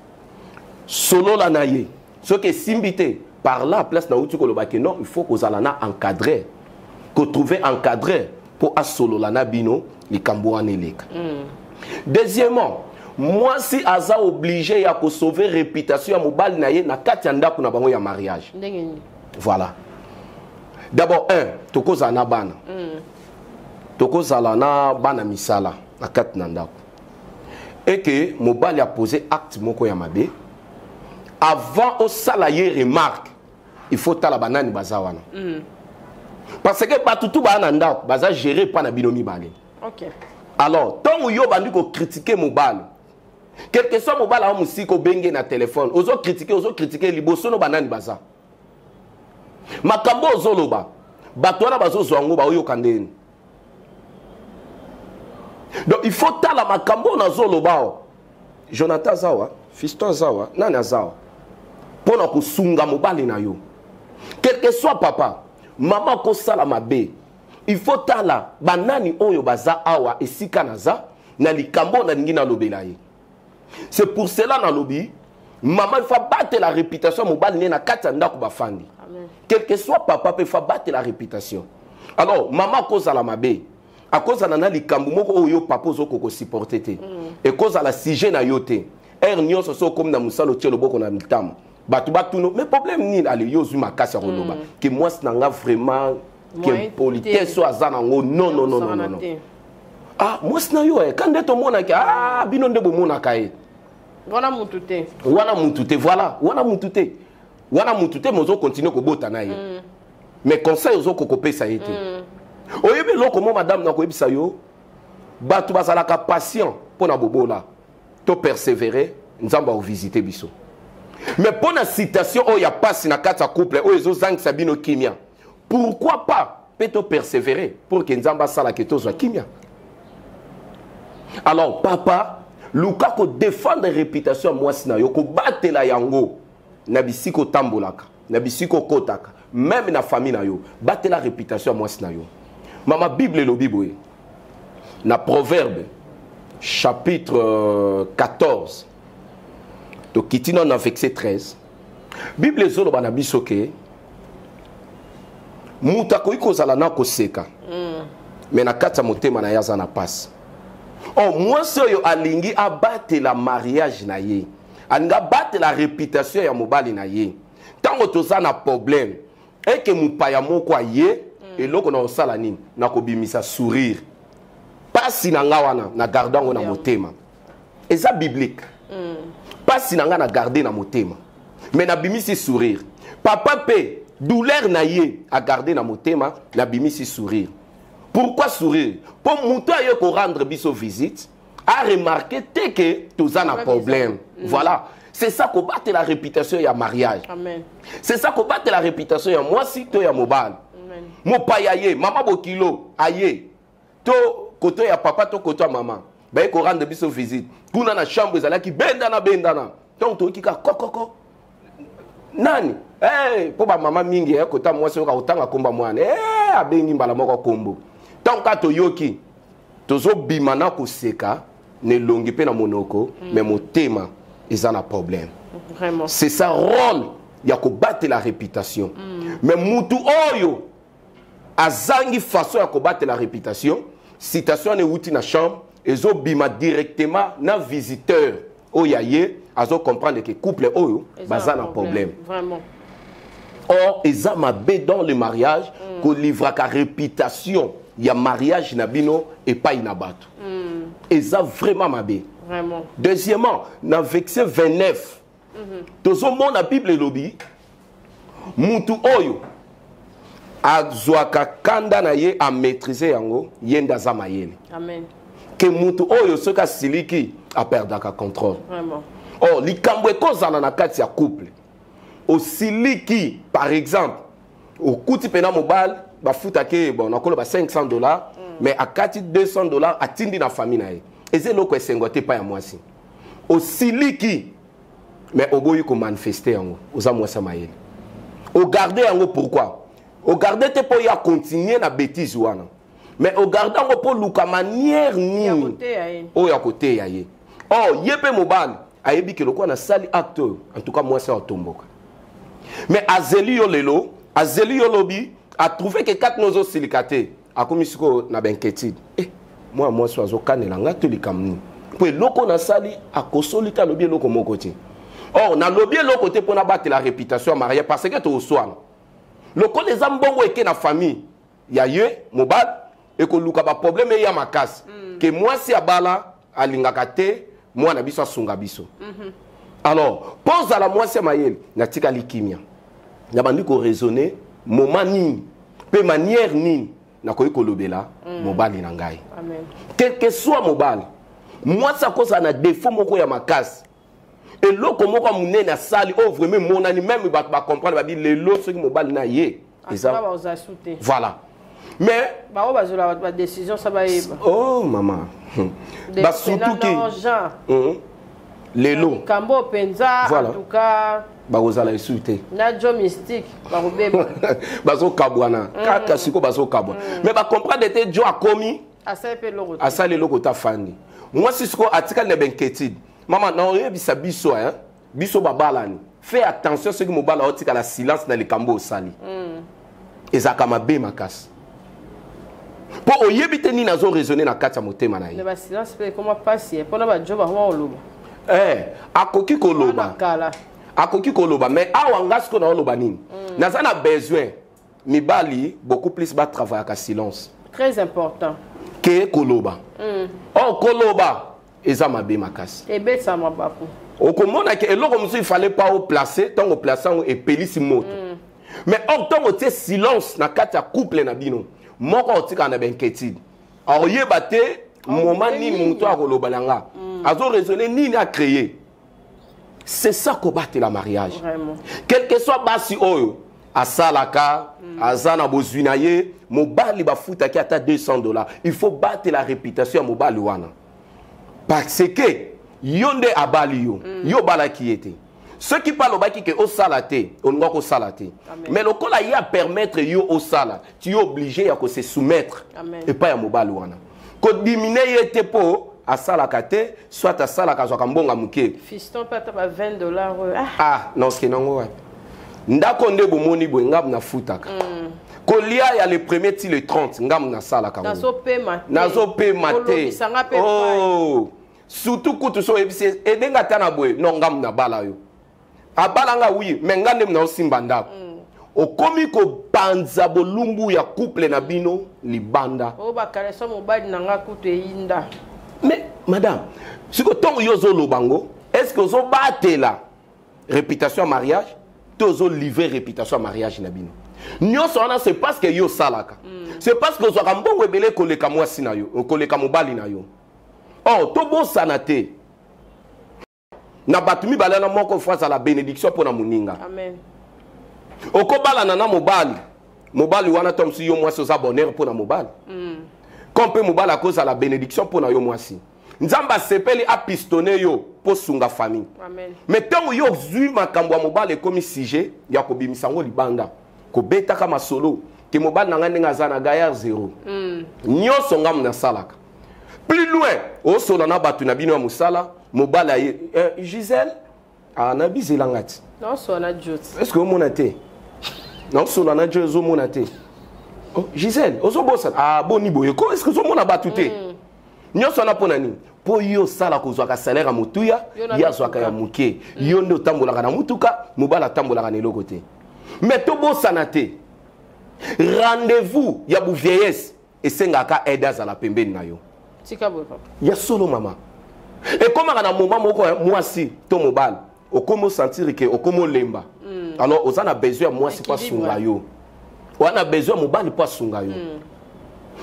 solola na ye. Soki esimbi te, par là place nauti koloba ke non, il faut kozala na encadré, kotrouver encadré mpo asolola na bino, likambo wana eleka. Deuxièmement, mwasi aza obligé ya kosauver réputation ya mobali na ye na kati ya ndako na bango ya mariage. Ndenge nini? Voilà, d'abord un, tokozala na bana, tokozala na bana misala na kati na ndako, eke mobali apose acte moko ya mabe, avant osala ye remarque, il faut tala banani baza wana, parce que bato tu baa na ndako baza géré mpa na bino mibale. Alors ntango yo bandi kocritiquer mobali, quelque soit mobali awa mosika, obenge na telefone, ozocritiquer, ozocritiquer liboso no banani baza, makambo ozoloba, bato wana bazozwa yango, baoyoka ndeni? Donc il faut tala makambo oyo nazoloba awa, Jonathan aza awa, Fiston aza awa, nani aza awa, mpo Mpo na kosunga mobali na yo. Quel que soit papa, mama akosala mabe, il faut tala banani oyo baza awa esika naza na likambo oyo nalingi nalobela ye. C'est pour cela nalobi mama il faut abatela réputation ya mobali ne na kati ya ndako bafandi. Quel que soit papa mpe il faut abatela réputation. Alors mama akozala mabe, akozala na likambo moko oyo papa ozokoka kosupporte te, ekozala sujet na yo te. Heure nyonso so okomi na mosala otie loboko na mitama, bato batuno mais problème nini? Ale yo ozwi makasi ya koloba ke mwasi na nga vraiment ke politesse oyo aza nango, non, non, non, non, non. Ah, mwasi na yo ka nde tomonaki, ah, bino nde bomonaka ye. Wana mutu te. Wana mutu te, voilà, wana mutu te, wana mutu te. Mozo continue kobota na ye, mais conseil ozokoka kopesa ye te. Oyebi eloko mo, madame, nakoyebisa yo, bato bazalaka patient mpo na bobola to persévérer, Nzambe akovisite biso. Mais mpo na citation oyo ya pasi na kati ya couple oyo ezozangisa bino kimia, pourquoi pas mpe to persévérer pour ke Nzambe asalaka tozwa kimia? Alors papa, luka kodefendre réputation ya mwasi na yo, kobatela yango na bisika otambolaka, na bisika okotaka, même na famille na yo. Batela réputation ya mwasi na yo. Mama, Bible elobi boye na Proverbe chapitre 14, tokiti nano na verset 13. Bible ezoloba na biso ke moto akoki kozala na koseka, me na kati ya motema na ye aza na pasi. Or mwasi oyo alingi abatela mariage na ye, alingi abatela réputation ya mobali na ye, ntango toza na problème eke mopaya moko aye, eloko na kosala nini? Na kobimisa sourire. Pasi na nga wana na garde yango na motema, eza biblique. Pasi na nga na garde na motema, mais nabimisi sourire. Papa mpe douleur na ye agarde na motema, nabimisi sourire. Pourquoi sourire? Mpo moto aye korendre biso visite a remarqué te ke toza na problème. Voilà, c'est ça kobatela réputation ya mariage. Amen. C'est ça kobatela réputation ya mwasi to ya mobali. Mopaya ye, mama bokilo aye, to koto ya papa to koto ya mama, baye korendre biso visite, kuna na chambre ezalaki bendana bendana. Donc toyoki kaka kokoko, nani? Hey, mpo bamama mingi kota mwasi oyoka kotanga komba mwana, hey, abengi mbala moko kombo. Ntango kaka toyoki, tozobima na koseka na elongi mpe na monoko, mais motema eza na problème. Vraiment. C'est ça rôle ya kobatela réputation. Mais mutu oyo azangi façon ya kobatela réputation, citation wana ewuti na chambre, ezobima directement na visiteur oyo aye, azocomprendre ke couple oyo baza na problème. Vraiment. Or eza mabe dans le mariage kolivraka réputation ya mariage na bino epai na bato. Eza vraiment mabe. Vraiment. Deuxièmement, na verset 29, tozomona Bible elobi mutu oyo azwaka kanda na ye, amaîtrise yango, ye nde aza mayele. Amen. Ke mutu oyo soki asiliki aperdaka contrôle. Vraiment. Or likambo ekozala na kati ya couple, osiliki, par exemple okuti mpena mobali bafutaki ye, bon, nakoloba 500 $, mais akati 200 $ atindi na famille na ye, eza eloko esengo te epai ya mwasi. Osiliki mais oboyi komanifeste yango, oza mwasi ya mayele. Ogarde yango. Pourquoi ogarde te? Mpo ya continue na bétise wana, mais ogarde yango mpo luka manière Ya nini koteya ye. Oyo akoteya ye. Or ye mpe mobali ayebi ke lokola nasali acte oyo, en tout cas mwasi aotomboka, mais azeli yo lelo, azeli yo lobi, atrouve ke kati nozosilika te, akomi sikoyo na bainquiétude: eh, mwana mwasi oyo azokanela nga to likambo nini? Mpo eloko nasali akosoli te, alobi eloko moko te. Or nalobi eloko te mpo nabatela réputation ya mariage, parce que tokoswana lokola eza mbongo eke na famille ya ye mobali, ekoluka baproblème eya makasi ke mwasi abala alingaka te mwana biso asunga biso. Alors mpo ozala mwasi ya mayele, natikali kimia, nabandi koraisonner moment nini mpe manière nini nakoki kolobela mobali na ngai. Amen. Quel que soit mobali, mwasi akozala na défaut moko ya makasi, eloko moko ya monene asali oyo vraiment emonani, même bato bacomprendre, babi lelo soki mobali na ye eza eza bakozala su te. Voilà, mais Bango bazwela bato badécision sa bayeba. Oh mama, basutuki. Jean. Lelo likambo mpenza. Voilà. En tout cas, bakozala esu te. Na jo mystique bakobeba. Bazokabwana kaka sikoyo, bazokabwana, mais bacomprendre te, jo akomi asali mpe eloko te. Asali eloko te, afandi. Mwasi sikoyo atikali na bainquiétude. Mama, na oyebisa biso, hein, biso babalani, fais attention. Soki mobali aotikala silence na likambo osali, ezalaka mabe makasi, mpo oyebi te nini azoraisonne na kati ya motema na ye. Na basilence mpe ekoma mpasi mpona bajo bakoma koloba. Eh, akoki koloba. Kala. Akoki koloba, mais awa nga sikoyo naoloba nini? Naza na besoin mibali beaucoup plus batravaillaka silence. Très important. Ke koloba. Or koloba eza mabe makasi. Ebetisa mabaku. Okomona ke eloko mosusu il fallait pas oplace. Ntango oplace yango, epelisi moto. Mais or ntango otie silence na kati ya couple na bino, moko otikala na bainquiétude, akoyeba te moma nini moto akoloba na nga, azoraisonne nini, acréer. C'est ça kobatela mariage. Vraiment. Quel que soit basi oyo asalaka, aza na bozwi na ye, mobali bafutaki ata 200 $, il faut batela réputation ya mobali wana, parce que yo nde abali yo. Yo obalaki ye te. Soki mpe alobaki ke osala te, olinga kosala te. Amen. Mais lokola ye apermettre yo osala, tu es obligé ya kose soumettre Amen. epai ya mobali wana. Kodiminuer ye te mpo asalaka te, soit asalaka, azwaka mbongo moke. Fiston mpe ata ba 20 $ oyo, ah. Ah, naoke nango wapi? Ndako nde bomoni boye, ngambu nafutaka. Kolia ya le premier ti le 30, ngambu nasalaka ngo. Nazopema te. Nazopema te. Kolobisanga mpe. Oh. Surtout kutu so oyebisi edenga ata na boye, non, ngambu nabala yo, abalanga, oui, mais nga nde naosimba ndako. Okomi kopanza bolumbu ya couple na bino libanda. Oyo bakaleso mobali na nga kutu eyinda. Mais madame, siko ntongo yo ozoloba ngo, est ce que ozobatela réputation ya mariage to ozolivre réputation ya mariage na bino nyonso wana? C'est parce que yo osalaka, c'est parce que ozwaka mbongo ebele koleka mwasi na yo, koleka mobali na yo. Or tobosana te, na bato mibale wana, moko fo azala bénédiction mpo na moninga. Amen. Okobalana na mobali, mobali wana to mosusu yo mwasi oza bonheur mpo na mobali, comme mpe mobali akozala bénédiction mpo na yo mwasi. Nzambe asepeli apistonne yo mpo sunga famille. Amen. Mais ntango yo ozwi makambo ya mobali, ekomi sujet ya kobimisa yango libanda, kobetaka masolo ke mobali na ngai ndenge aza na gaillard zéro, nyonso ngamu nasalaka. Plus loin, osola na bato na bino ya mosala, mobali aye, eh, Gisele, ah, nabizelanga ti. Naosola na jot. Est ce que omona te naosola na jo? Ezomona te. Oh, Gisele, ozobosana, ah, boni boye ko? Est ce que ozomona bato te? Nyonso wana mpo na nini? Mpo yo osala, kozwaka salaire ya motuya. Yo na ye azwaka ya moke. Yo nde otambolaka na mutuka, mobali atambolaka na eloko te. Mais tobosana te, rendez-vous ya bovieillesse esengaka aide azala pembeni na yo. Tika boye, papa. Ya solo, mama, ekomaka na moment moko ya mwasi to mobali, okomi osentir ke okomi olemba. Alors oza na besoin ya mwasi mpo asunga yo, oza na besoin ya mobali mpo asunga yo.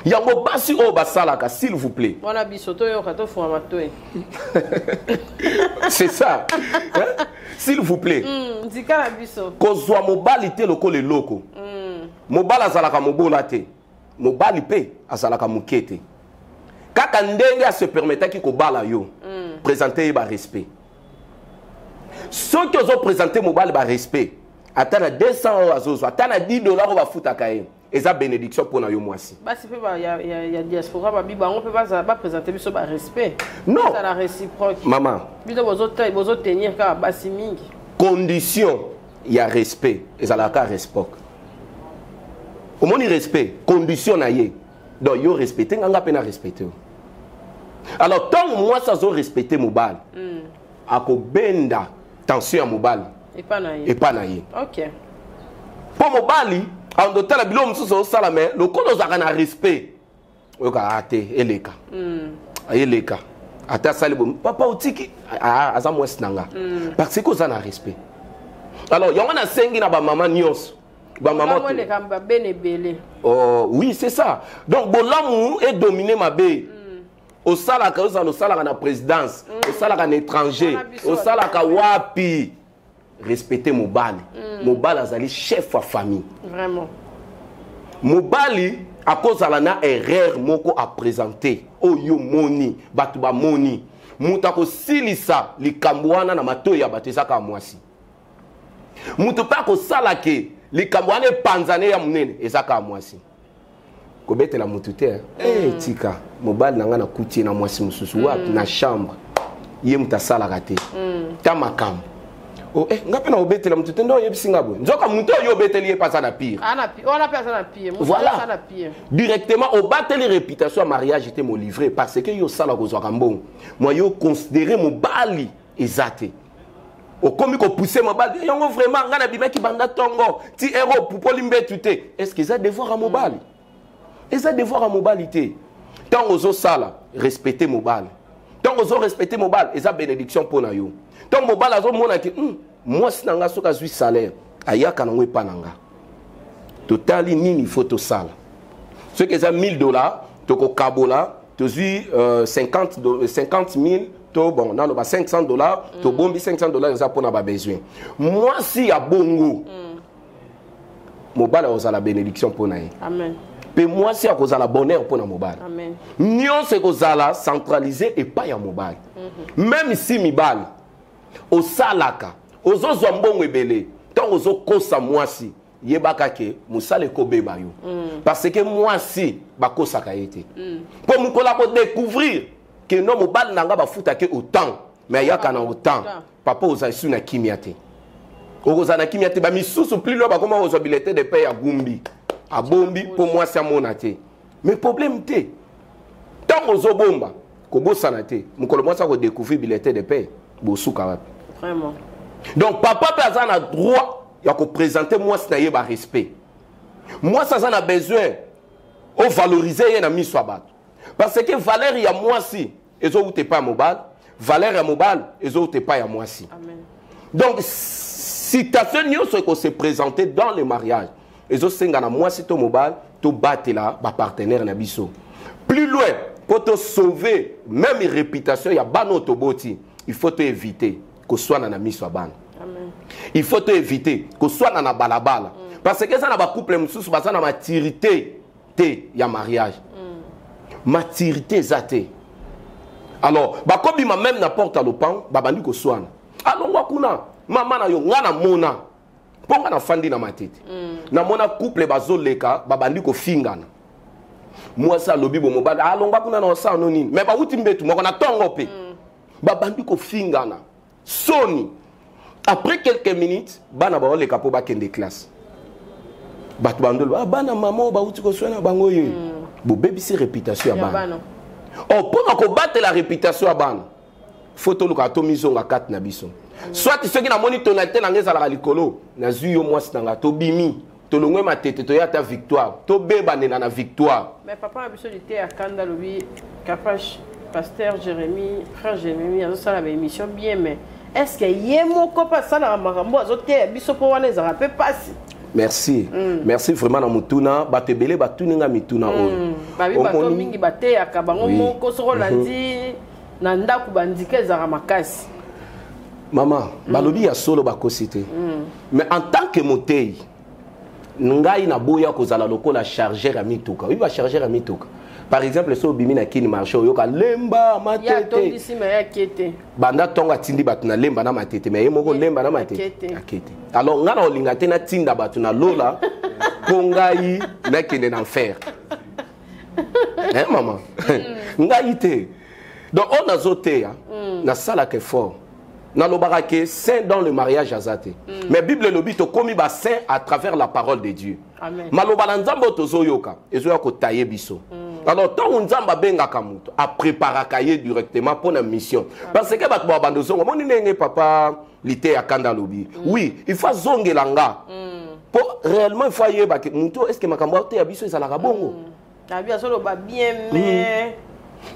Yango basi oyo basalaka, s'il vous plaît. Wana biso toyoka, tofunga matoi. C'est ça, hein? S'il vous plaît. Nzika na biso. Kozwa mobali te lokola eloko. Mobali azalaka mobola te, mobali mpe azalaka moke te. Kaka ndenge ase permettaki kobala yo, présente ye barespect. Soki ozoprésente mobali barespect, ata na 200 oyo azozwa, ata na 10 $ oyo bafutaka ye, eza bénédiction mpo na yo mwasi. Basi mpe ya diaspora babi bango mpe bazala baprésente biso barespect. Non. Ezala réciproque. Mama. Bino bozotenir kaka basi mingi. Condition ya respect ezalaka réciproque. Omoni, respect, condition na ye, donc yo respecte nga, nga mpe na respecte yo. Alors ntango mwasi azorespecte mobali, akobenda tension ya mobali epa na ye. Epa na ye. Mpo mobali ando otala biloko mosusu osala, mais lokola ozalaka na respect, oyokaka te, eleka, eleka. Ata asali bo, papa otiki, ah, aza mwasi na nga, parce que oza na respect. Alors yango nasengi na bamama nyonso, bamama. Bolamu eleka babene ebele. Oh, oui, c'est ça. Donc bolamu edomine mabe. Osalaka, ozala osalaka na présidence, osalaka na étranger, Wana biso. osalaka wapi, respecte mobali. Mobali azali chef ya famille. Vraiment. Mobali akozala na erreur moko aprésente oyo moni bato bamoni. Moto akosilisa likambo wana na matoi ya bato eza kaka mwasi. Moto mpe akosala ke likambo wana epanzane ya monene eza kaka mwasi. Kobetela motu te. Eh, tika mobali na ngai nakuti ye na mwasi mosusu wapi na chambre, ye moto asalaka te ta makambo. Oh, eh, nga mpe na kobetela motu te nde oyebisi nga boye, nzoka motu oyo obeteli ye mpe aza na pire. Wana mpe aza na pire. Voilà, directement obateli réputation ya mariage te molivre, parce que yo osala kozwaka mbongo mwa yo considere mobali eza te, okomi kopousse mobali yango. Vraiment, ngai nabimaki banda ntongo ti ero opupoli mbetu te. Est ce que eza devoir ya mobali? Eza devoir ya mobali te. Ntango ozosala, respecte mobali. Ntango ozorespecte mobali, eza bénédiction mpo na yo. Ntango mobali azomona ke mwasi na nga soki azwi salaire ayaka nango epa na nga, totali nini faut tosala. Soki eza 1000 $, tokokabola, tozwi 50 000 to bon naloba 500 $, tobombi 500 $ eza mpona babesoin. Mwasi ya bongo, mobali akozala bénédiction mpo na ye. Amen. Mpe mwasi akozala bonheur mpo na mobali. Amen. Nyonso ekozala centralisé epai ya mobali. Même si mibali osalaka, ozozwa mbongo ebele, ntango ozokosa mwasi, yebaka ke mosala ekobeba yo, parce que mwasi bakosaka ye te. Mpo mokolo akodécouvrir ke no mobali na nga bafutake autant, mais ayaka na autant, papa oza esu na kimia te, okozala na kimia te. Bamisusu plus loin, bakoma kozwa bulletin de paie ya gumbi, abombi mpo mwasi amona te. Mais problème te, ntango ozobomba, kobosana te, mokolo mwasi akodécouvrir bulletin de paie, bosuka wapi? Vraiment. Donc papa mpe aza na droit ya koprésente mwasi na ye barespect. Mwasi aza na besoin ovalorize ye na miso ya bato, parce que valeur ya mwasi ezowuta epai ya mobali, valeur ya mobali ezowuta epai ya mwasi. Amen. Donc situation nyonso ekose présenter dans le mariage, ezosenga na mwasi to mobali tobatela bapartenaire na biso. Plus loin, mpo tosauve même réputation ya bana oyo toboti, il faut toéviter koswana na miso ya bana. Amen. Il faut toéviter koswana na balabala, parce que eza na bacouple mosusu baza na maturité te ya mariage. Maturité eza te. Alors bakobima même na porte ya lopango, babandi koswana: alongwa kuna, mama na yo. Nga namona, mpo nga nafandi na Matete, namona couple bazoleka, babandi kofingana. Mwasi alobi bo mobali alongwa kuna na osala no nini, me bawuti mbetu moko na ntongo mpe babandi kofingana soni. Après quelques minutes, bana baoleka mpo bakende classe, bato bandolo: ah, bana mama oyo bawuti koswana bango ye. Bobebisi réputation ya ya bana. Bana. Or mpona kobatela réputation ya bana, faut toluka tomizonga kati na biso. Soit soki namoni tonalité na ngai ezalaka likolo, nazwi yo mwasi na ngai, tobimi, tolongwe Matete, toya ata Victoire, tobebanela na Victoire. Mais papa na biso lite ya kanda alobi kapash, pasteur Jérémie, frère Jérémie azosala baémission bien, mais est ce que ye moko mpe asalaka makambo azoteya biso? Mpo wana ezalaka mpe mpasi. Merci, merci vraiment na motuna. Bato ebele batuni nga mituna oyo. Babi bato mingi bateyaka bango moko, soko olandi na ndako bandika ezalaka makasi. Mama, balobi ya solo, bakosi te. Mais en tant que motei, ngai naboya kozala lokola chargeur ya mituka. Oyebi bachargeur ya mituka? Par exemple, so obimi na Kini marché, oyoka Lemba, ye Matete. Atondisi ma ye ake te. Banda ntongo atindi bato na Lemba na Matete, mais ye moko Lemba na Matete Ake te. ake te. Alors ngai na kolinga te natinda bato na lola mpo ngai nakende na enfer, hein, mama? Ngai te. Donc oyo nazoteya, nasalaka effort. Nalobaka ke saint dans le mariage aza te, mais Bible elobi tokomi basaint à travers la parole de Dieu. Amen. Maloba na Nzambe oyo tozoyoka ezoya kotaye biso. Alors ntango Nzambe abengaka moto, apreparaka ye directement mpo na mission, parce que bato babanda ozonga. Omoni ndenge papa lite ya kanda alobi, oui, il faut azongela nga mpo réellement il faut ayeba ke moto, est ce que makambo ateya biso ezalaka bongo? Nabi azoloba bien, mais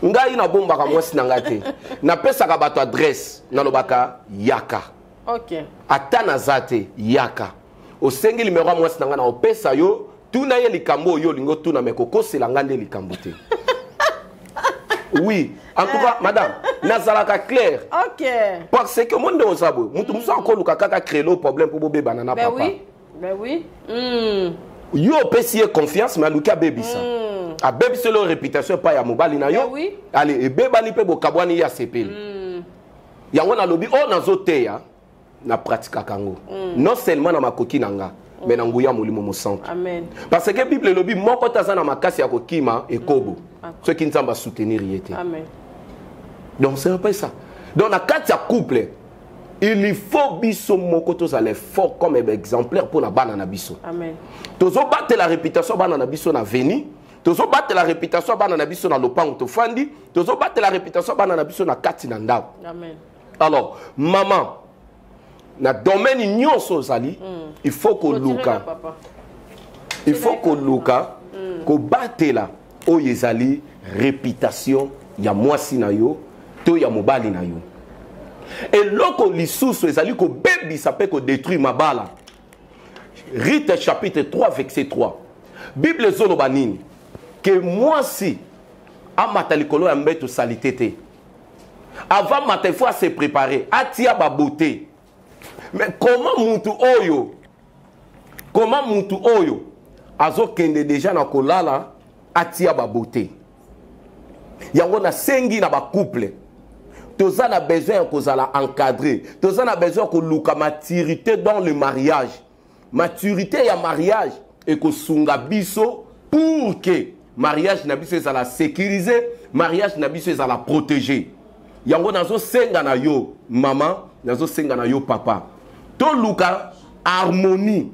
Ngai nabombaka mwasi na ngai te. Napesaka bato adresse, nalobaka: yaka. Ata naza te, yaka, osengi nimero ya mwasi na ngai, na opesa yo, tuna ye likambo oyo olingi otuna, me kokosela ngai nde likambo te. Oui, en tout cas, madame, nazalaka clair, parce que omoni nde oza boye, motu mosusu akoluka kaka créer le problème mpo bobebana na Ben papa. oui, ben oui. Yo opesi ye confiance, mais aluki abebisa, abebiseli yo réputation epai ya mobali na yo. Ben oui. Ale ebebani mpe bokabwani, ye asepeli. Yango nalobi oyo nazoteya, na pratikaka yango non seulement na makoki na nga, mais na nguya Molimo Mosantu. Amen. Parce que Bible elobi moko te aza na makasi ya kokima ekobo soki Nzambe asoutenir ye te. Amen. Donc c'est un peu ça. Donc na kati ya couple, il faut biso moko tozala fort comme exemplaire mpona bana na biso. Amen. Tozobatela réputation bana na biso na veni, tozobatela réputation bana na biso na lopango tofandi, tozobatela réputation bana na biso na kati na ndako. Amen. Alors maman, na domaine nyonso ozali, il faut koluka, papa, il faut koluka kobatela oyo ezali réputation ya mwasi na yo to ya mobali na yo. Eloko lisusu ezali kobebisa mpe kodétruire mabala, Ruth chapitre 3 verset 3, Bible ezoloba nini? Ke mwasi amata likolo ya mbeto saleté te. Avant mata, il faut se préparer, atia babeauté. Mais comment mutu oyo, comment mutu oyo azokende déjà na kolala atia babeauté? Yango nasengi na bacouple, toza na besoin ya kozala encadré, toza na besoin ya koluka maturité dans le mariage. Maturité ya mariage ekosunga biso pour que mariage na biso ezala sécurisé, mariage na biso ezala protégé. Yango nazosenga na yo mama, nazosenga na yo papa, toluka harmonie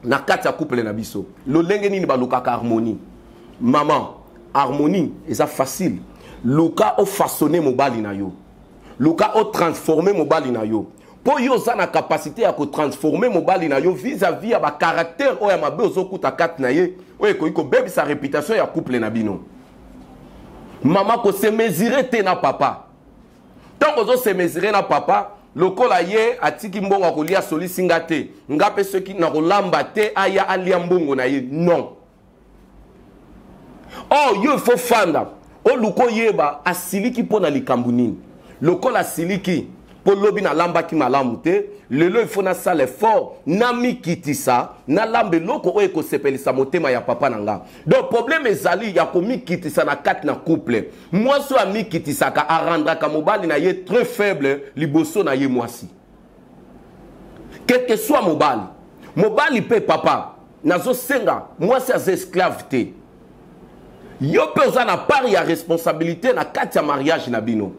na kati ya couple na biso. Lolenge nini balukaka harmonie, mama? Harmonie eza facile. Luka ofaçonne mobali na yo, luka otransforme mobali na yo, mpo yo oza na capacité ya kotransforme mobali na yo vis-à-vis ya bacaractère oyo ya mabe ozokuta kati na ye, oyo ekoki kobebisa réputation ya couple na bino. Mama, kose mesurer te na papa. Ntango ozose mesurer na papa, lokola ye atiki mbongo akolia, asolisi nga te, nga mpe soki nakolamba te, aya alia mbongo na ye, non. Or yo, il faut fanda, oluka oyeba asiliki mpo na likambo nini. Lokola asiliki mpo lobi nalambaki malamu te, lelo il faut nasala effort, namikitisa, nalamba eloko oyo ekosepelisa motema ya papa na nga. Donc problème ezali ya komikitisa na kati na couple. Mwasi oyo amikitisaka arendraka mobali na ye très faible liboso na ye mwasi, quel que soit mobali. Mobali mpe papa, nazosenga, mwasi aza esclave te. Yo mpe oza na part ya responsabilité na kati ya mariage na bino.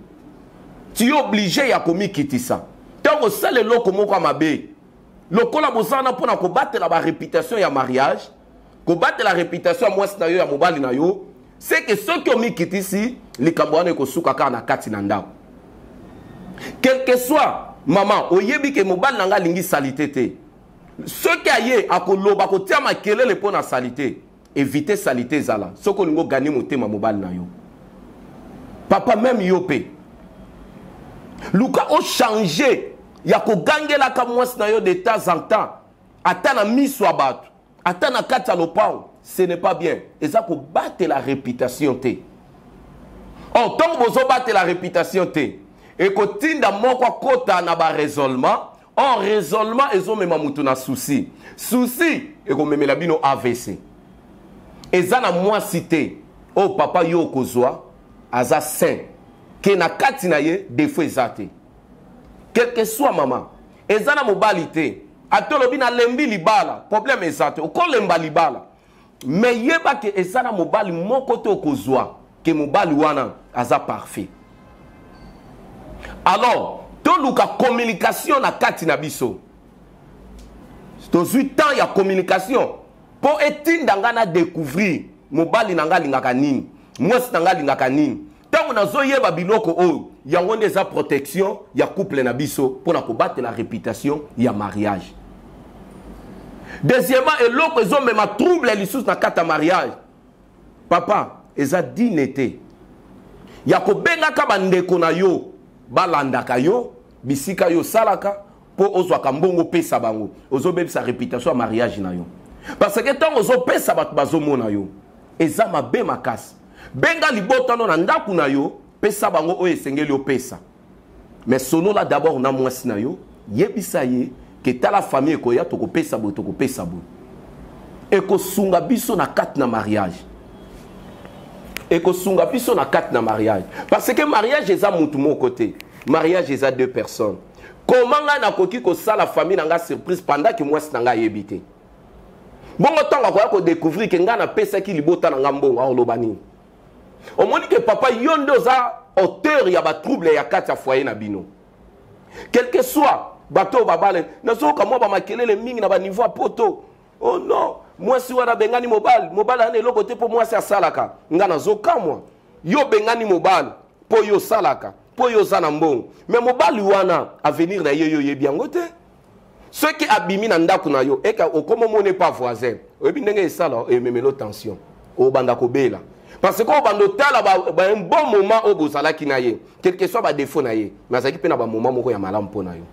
Tu es obligé ya komikitisa ntango osala eloko moko ya mabe. Lokola boza wana mpona kobatela baréputation ya mariage, kobatela réputation ya mwasi na yo, ya mobali na yo, c'est que soki omikitisi, likambo wana ekosuka kaka na kati na ndako. Quel que soit mama, oyebi ke mobali na ngai alingi saleté te, soki aye akoloba, kotia makelele mpo na saleté, évite saleté ezala soki olingi ogagner motema mobali na yo. Papa, même yo mpe, luka ochange ya kogangelaka mwasi na yo de temps en temps, ata na miso ya bato, ata na kati ya lopango. Ce n'est pas bien, eza kobatela réputation te. Or ntango bozobatela réputation te, ekotinda moko akota na baraisonnement. Or raisonnement ezomema moto na souci, souci ekomemela bino AVC. Eza na mwasi te oyo papa yo okozwa aza saint, ke na kati na ye défaut eza te. Quel que soit mama, eza na mobali te ata olobi nalembi libala, problème eza te, okolemba libala, mais yeba ke eza na mobali moko te okozwa ke mobali wana aza parfait. Alors toluka communication na kati na biso. Tozwi temps ya communication mpo etinda nga na découvrir mobali na nga alingaka nini, mwasi na nga alingaka nini. Ntango nazoyeba biloko oyo, yango nde eza protection ya couple na biso mpona kobatela réputation ya mariage. Deuxièmement, eloko ezomema trouble lisusu na kati ya mariage, papa, eza dine te ya kobengaka bandeko na yo balandaka yo bisika yo osalaka mpo ozwaka mbongo opesa bango. Ozobebisa réputation ya mariage na yo, parce que ntango ozopesa, bato bazomona yo, eza mabe makasi. Benga libotano na ndako na yo, pesa bango oyo esengeli opesa, mais sonola d'abord na mwasi na yo, yebisa ye ke tala, famille ekoya, tokopesa boye, tokopesa boye. Ekosunga biso na kati na mariage, ekosunga biso na kati na mariage, parce que mariage eza mutu moko te. Mariage eza deux personnes. Comment ngai nakoki kosala famille na ngai surprise pendant que mwasi na ngai ayebi te? Bongo ntango akoya kodécouvrir ke ngai napesaki libota na ngai mbongo, akoloba nini? Omoni ke papa, yo nde oza auteur ya batrouble ya kati ya foyer na bino. Quel que soit bato oyo babale, nazoyoka mwa bamakelele mingi na baniveau ya poto. Oh non, mwasi wana abengani mobali, mobali ana eloko te mpo mwasi asalaka. Ngai nazokamwa, yo obengani mobali mpo yo osalaka, mpo yo oza na mbongo, me mobali wana avenir na ye yo oyebi yango te. Soki abimi na ndako na yo, eka okoma omona epa voisin, oyebi ndenge esala, ememelo tension, obanda kobela, parce que obanda otala ba, ba un bon moment oyo bozalaki na ye, quel que soit badefo na ye, mais azalaki mpe na bamoment moko ya malamu mpo na yo.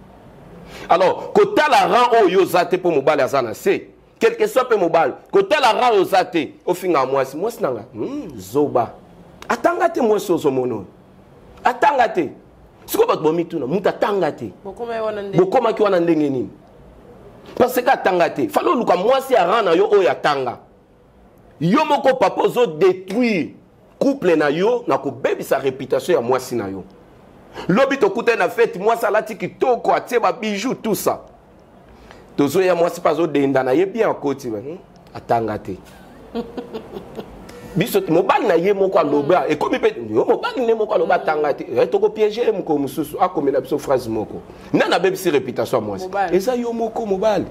Alors kotala rang oyo yo oza te mpo mobali aza na se, quel que soit mpe mobali, kotala rang oyo oza te, ofingaka mwasi, mwasi nanga zoba, atanga te, mwasi ozomona oyo atanga te. Sikoyo bato bomituna, moto atanga te, bokomaki wana ndenge nini? Parce que atanga te, fale oluka mwasi ya rang na yo oyo atanga. Yo moko papa ozo détruire couple na yo na kobebisa réputation ya mwasi na yo. Lobi tokutani na fete, mwasi alati kitoko, atie ba bijoux, tout ça, tozoya, mwasi mpe azodenda na ye bien, akoti atanga te. Biso mobali na ye moko aloba, ekomi mpe yo mobali nde moko aloba atanga te. Tokopiéger ye mokolo mosusu, akomela biso phrase moko. Nani abebisi réputation ya mwasi? Eza yo moko mobali.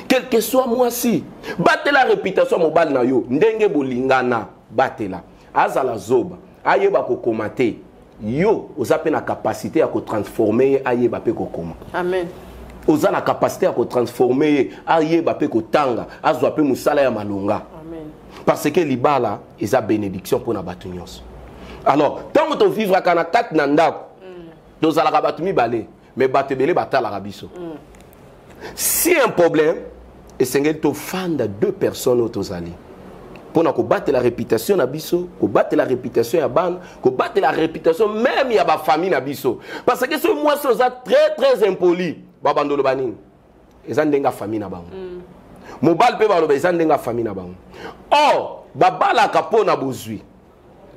Quel que soit mwasi, batela réputation ya mobali na yo ndenge bolingana, batela. Azala zoba, ayeba kokoma te, yo oza mpe na capacité ya kotransforme ye, ayeba mpe kokoma. Amen. Oza na capacité ya kotransforme ye, ayeba mpe kotanga, azwa mpe mosala ya malonga. Amen. Parce que libala eza bénédiction mpona bato nyonso. Alors ntango tovivraka na kati na ndako, tozalaka bato mibale, mais bato ebele batalaka biso. Si un problème, esengeli tofanda deux personnes oyo tozali mpona kobatela réputation na biso, kobatela réputation ya bana, kobatela réputation même ya bafamille na biso. Parce que soki mwasi oza très très impoli, babanda oloba nini? Eza ndenge ya famille na bango. Mobali mpe baloba eza ndenge ya famille na bango. Or babalaka mpo na bozwi,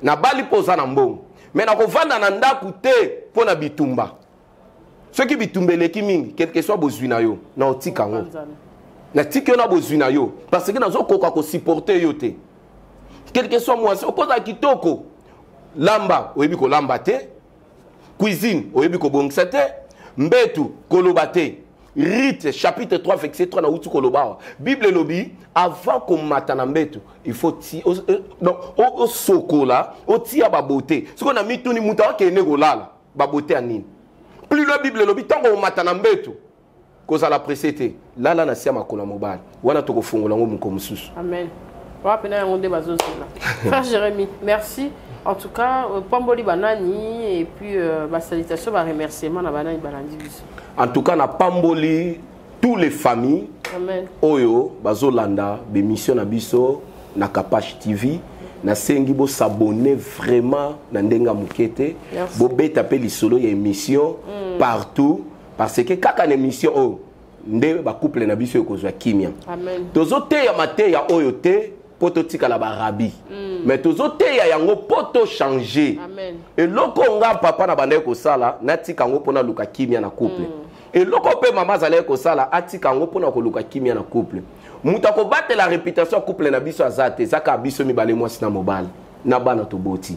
nabali mpo oza na mbongo, me nakovanda na ndako te mpo na bitumba. Soki bitumba eleki mingi, quelque soit bozwi na yo, na otika yango, natiki yo na bozwi na yo, parce que nazokoka kosupporte yo te. Quelque soit mwasi, okozala kitoko, lamba oyebi kolamba te, cuisine oyebi kobongisa te, mbetu koloba te. Rite chapitre 3 verset 3, nauti koloba awa, Bible elobi avant komata na mbetu, il faut ti donc osokola, otia babote. Sikoyo na mituni, moto akende kolala babote ya nini? Plus loin, Bible elobi ntango omata na mbetu, kozala presse te, lala na se ya makolo ya mobali wana. Tokofungola yango moko mosusu. Amen. Wapi na yango nde bazozela. Frère Jérémy, merci en tout cas. Pamboli banani et puis basalutation, baremerciement na banani balandi biso. En tout cas napamboli tous les familles Amen. oyo bazolanda bémission na biso na Kapache TV. Nasengi bosabonner vraiment na ndenge ya moke te. Merci. Bobeta mpe lisolo ya émission partout, parce que kaka na émission oyo nde bacouple na biso ekozwa kimia. Amen. Tozoteya mateya oyo te mpo totikala barabi, mais tozoteya yango mpo tochange. Amen. Eloko nga papa na bandaki kosala, natika yango mpo naluka kimia na couple. Eloko mpe mama azalaki kosala, atika yango mpona koluka kimia na couple. Moto akobatela réputation ya couple na biso aza te, eza kaka biso mibale, mwasi na mobali na bana toboti.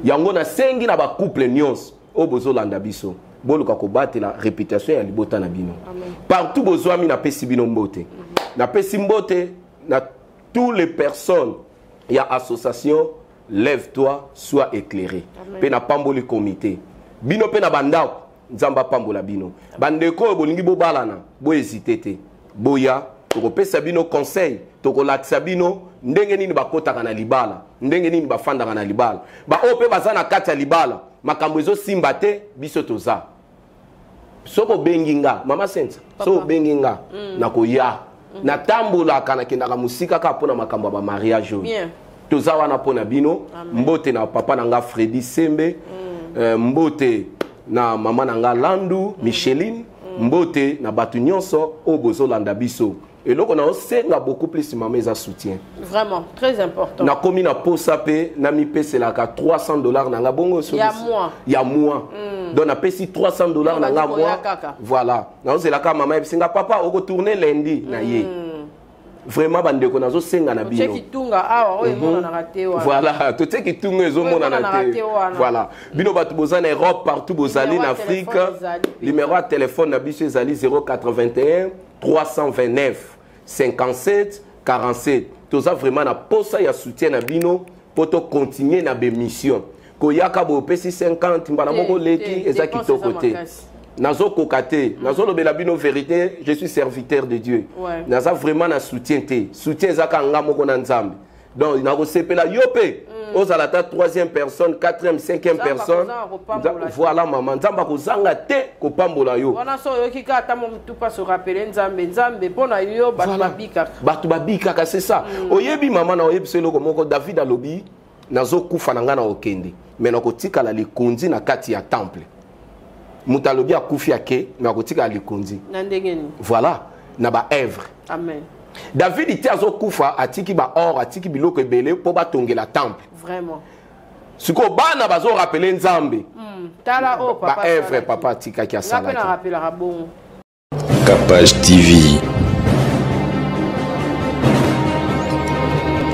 Yango nasengi na bacouple nyonso oyo bozolanda biso, boluka kobatela réputation ya libota na bino partout bozwami. Napesi bino mbote, napesi mbote na tous les personnes ya association Lève-toi, sois éclairé, mpe napamboli comité bino mpe na bandako. Nzambe apambola bino. Bandeko oyo bolingi bobalana, bohésite te, boya, tokopesa bino conseil, tokolakisa bino ndenge nini bakotaka na libala, ndenge nini bafandaka na libala. Baoyo mpe baza na kati ya libala, makambo ezosimba te, biso toza. Soki obengi nga, mama Sensa, soki obengi nga, nakoya. Natambolaka, nakendaka mosika kaka mpona makambo ya bamariage oyo. Toza wana mpo na bino. Mbote na papa na nga Fredi Sembe, mbote na mama na nga Landu Micheline, mbote na bato nyonso oyo bozolanda biso. Eloko naosenga beaucoup plus, mama, eza soutien. Vraiment très important. Nakomi na posa mpe namipeselaka 300 $ na nga bongo. Ya mois. Ya mois. Donc napesi 300 $ na nga mois. Voilà, naozelaka mama yebisinga: "Papa, okotourne lundi na ye." Vraiment, bandeko, nazosenga na bino. Kitunga awa oyo emonanaka te wana. Voilà, totie kitunga ezomonana te. Voilà, bino bato boza na Europe, partout bozali na Afrique, numéro ya telefone na biso ezali 081 329 57 47. Toza vraiment na posa ya soutien na bino mpo tocontinue na bémission. Koyaka boye, opesi 50 mbala moko, leki eza kitoko te. Nazokoka te, nazolobela bino vérité, je suis serviteur de Dieu. Naza vraiment na soutien te. Soutien ezaka nga moko na Nzambe. Donc nakosepela yo mpe ozala ata troisième personne, quatrième, cinquième personne. Voilà, mama, Nzambe akozanga te kopambola yo. Wana so oyoki kaka ata motu mpasi, orappeler Nzambe, Nzambe mpo na yo bato babikaka. Bato babikaka, c'est ça. Oyebi, mama, na oyebi so eloko moko, David alobi: "Nazokufa na ngai, na kokende, mais nakotikala likonzi na kati ya temple." Moto alobi akufi, ake, mais akotikala likonzi. Na ndenge nini? Voilà, na baœuvre. Amen. David te azokufa, atiki baor, atiki biloko ebele mpo batongela temple. Vraiment. Sikoyo bana bazorappeler Nzambe. Tala oyo papa. Baœuvre papa atikaki, asalaki. Narapelaka bongo. Capage TV.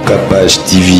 Capage TV.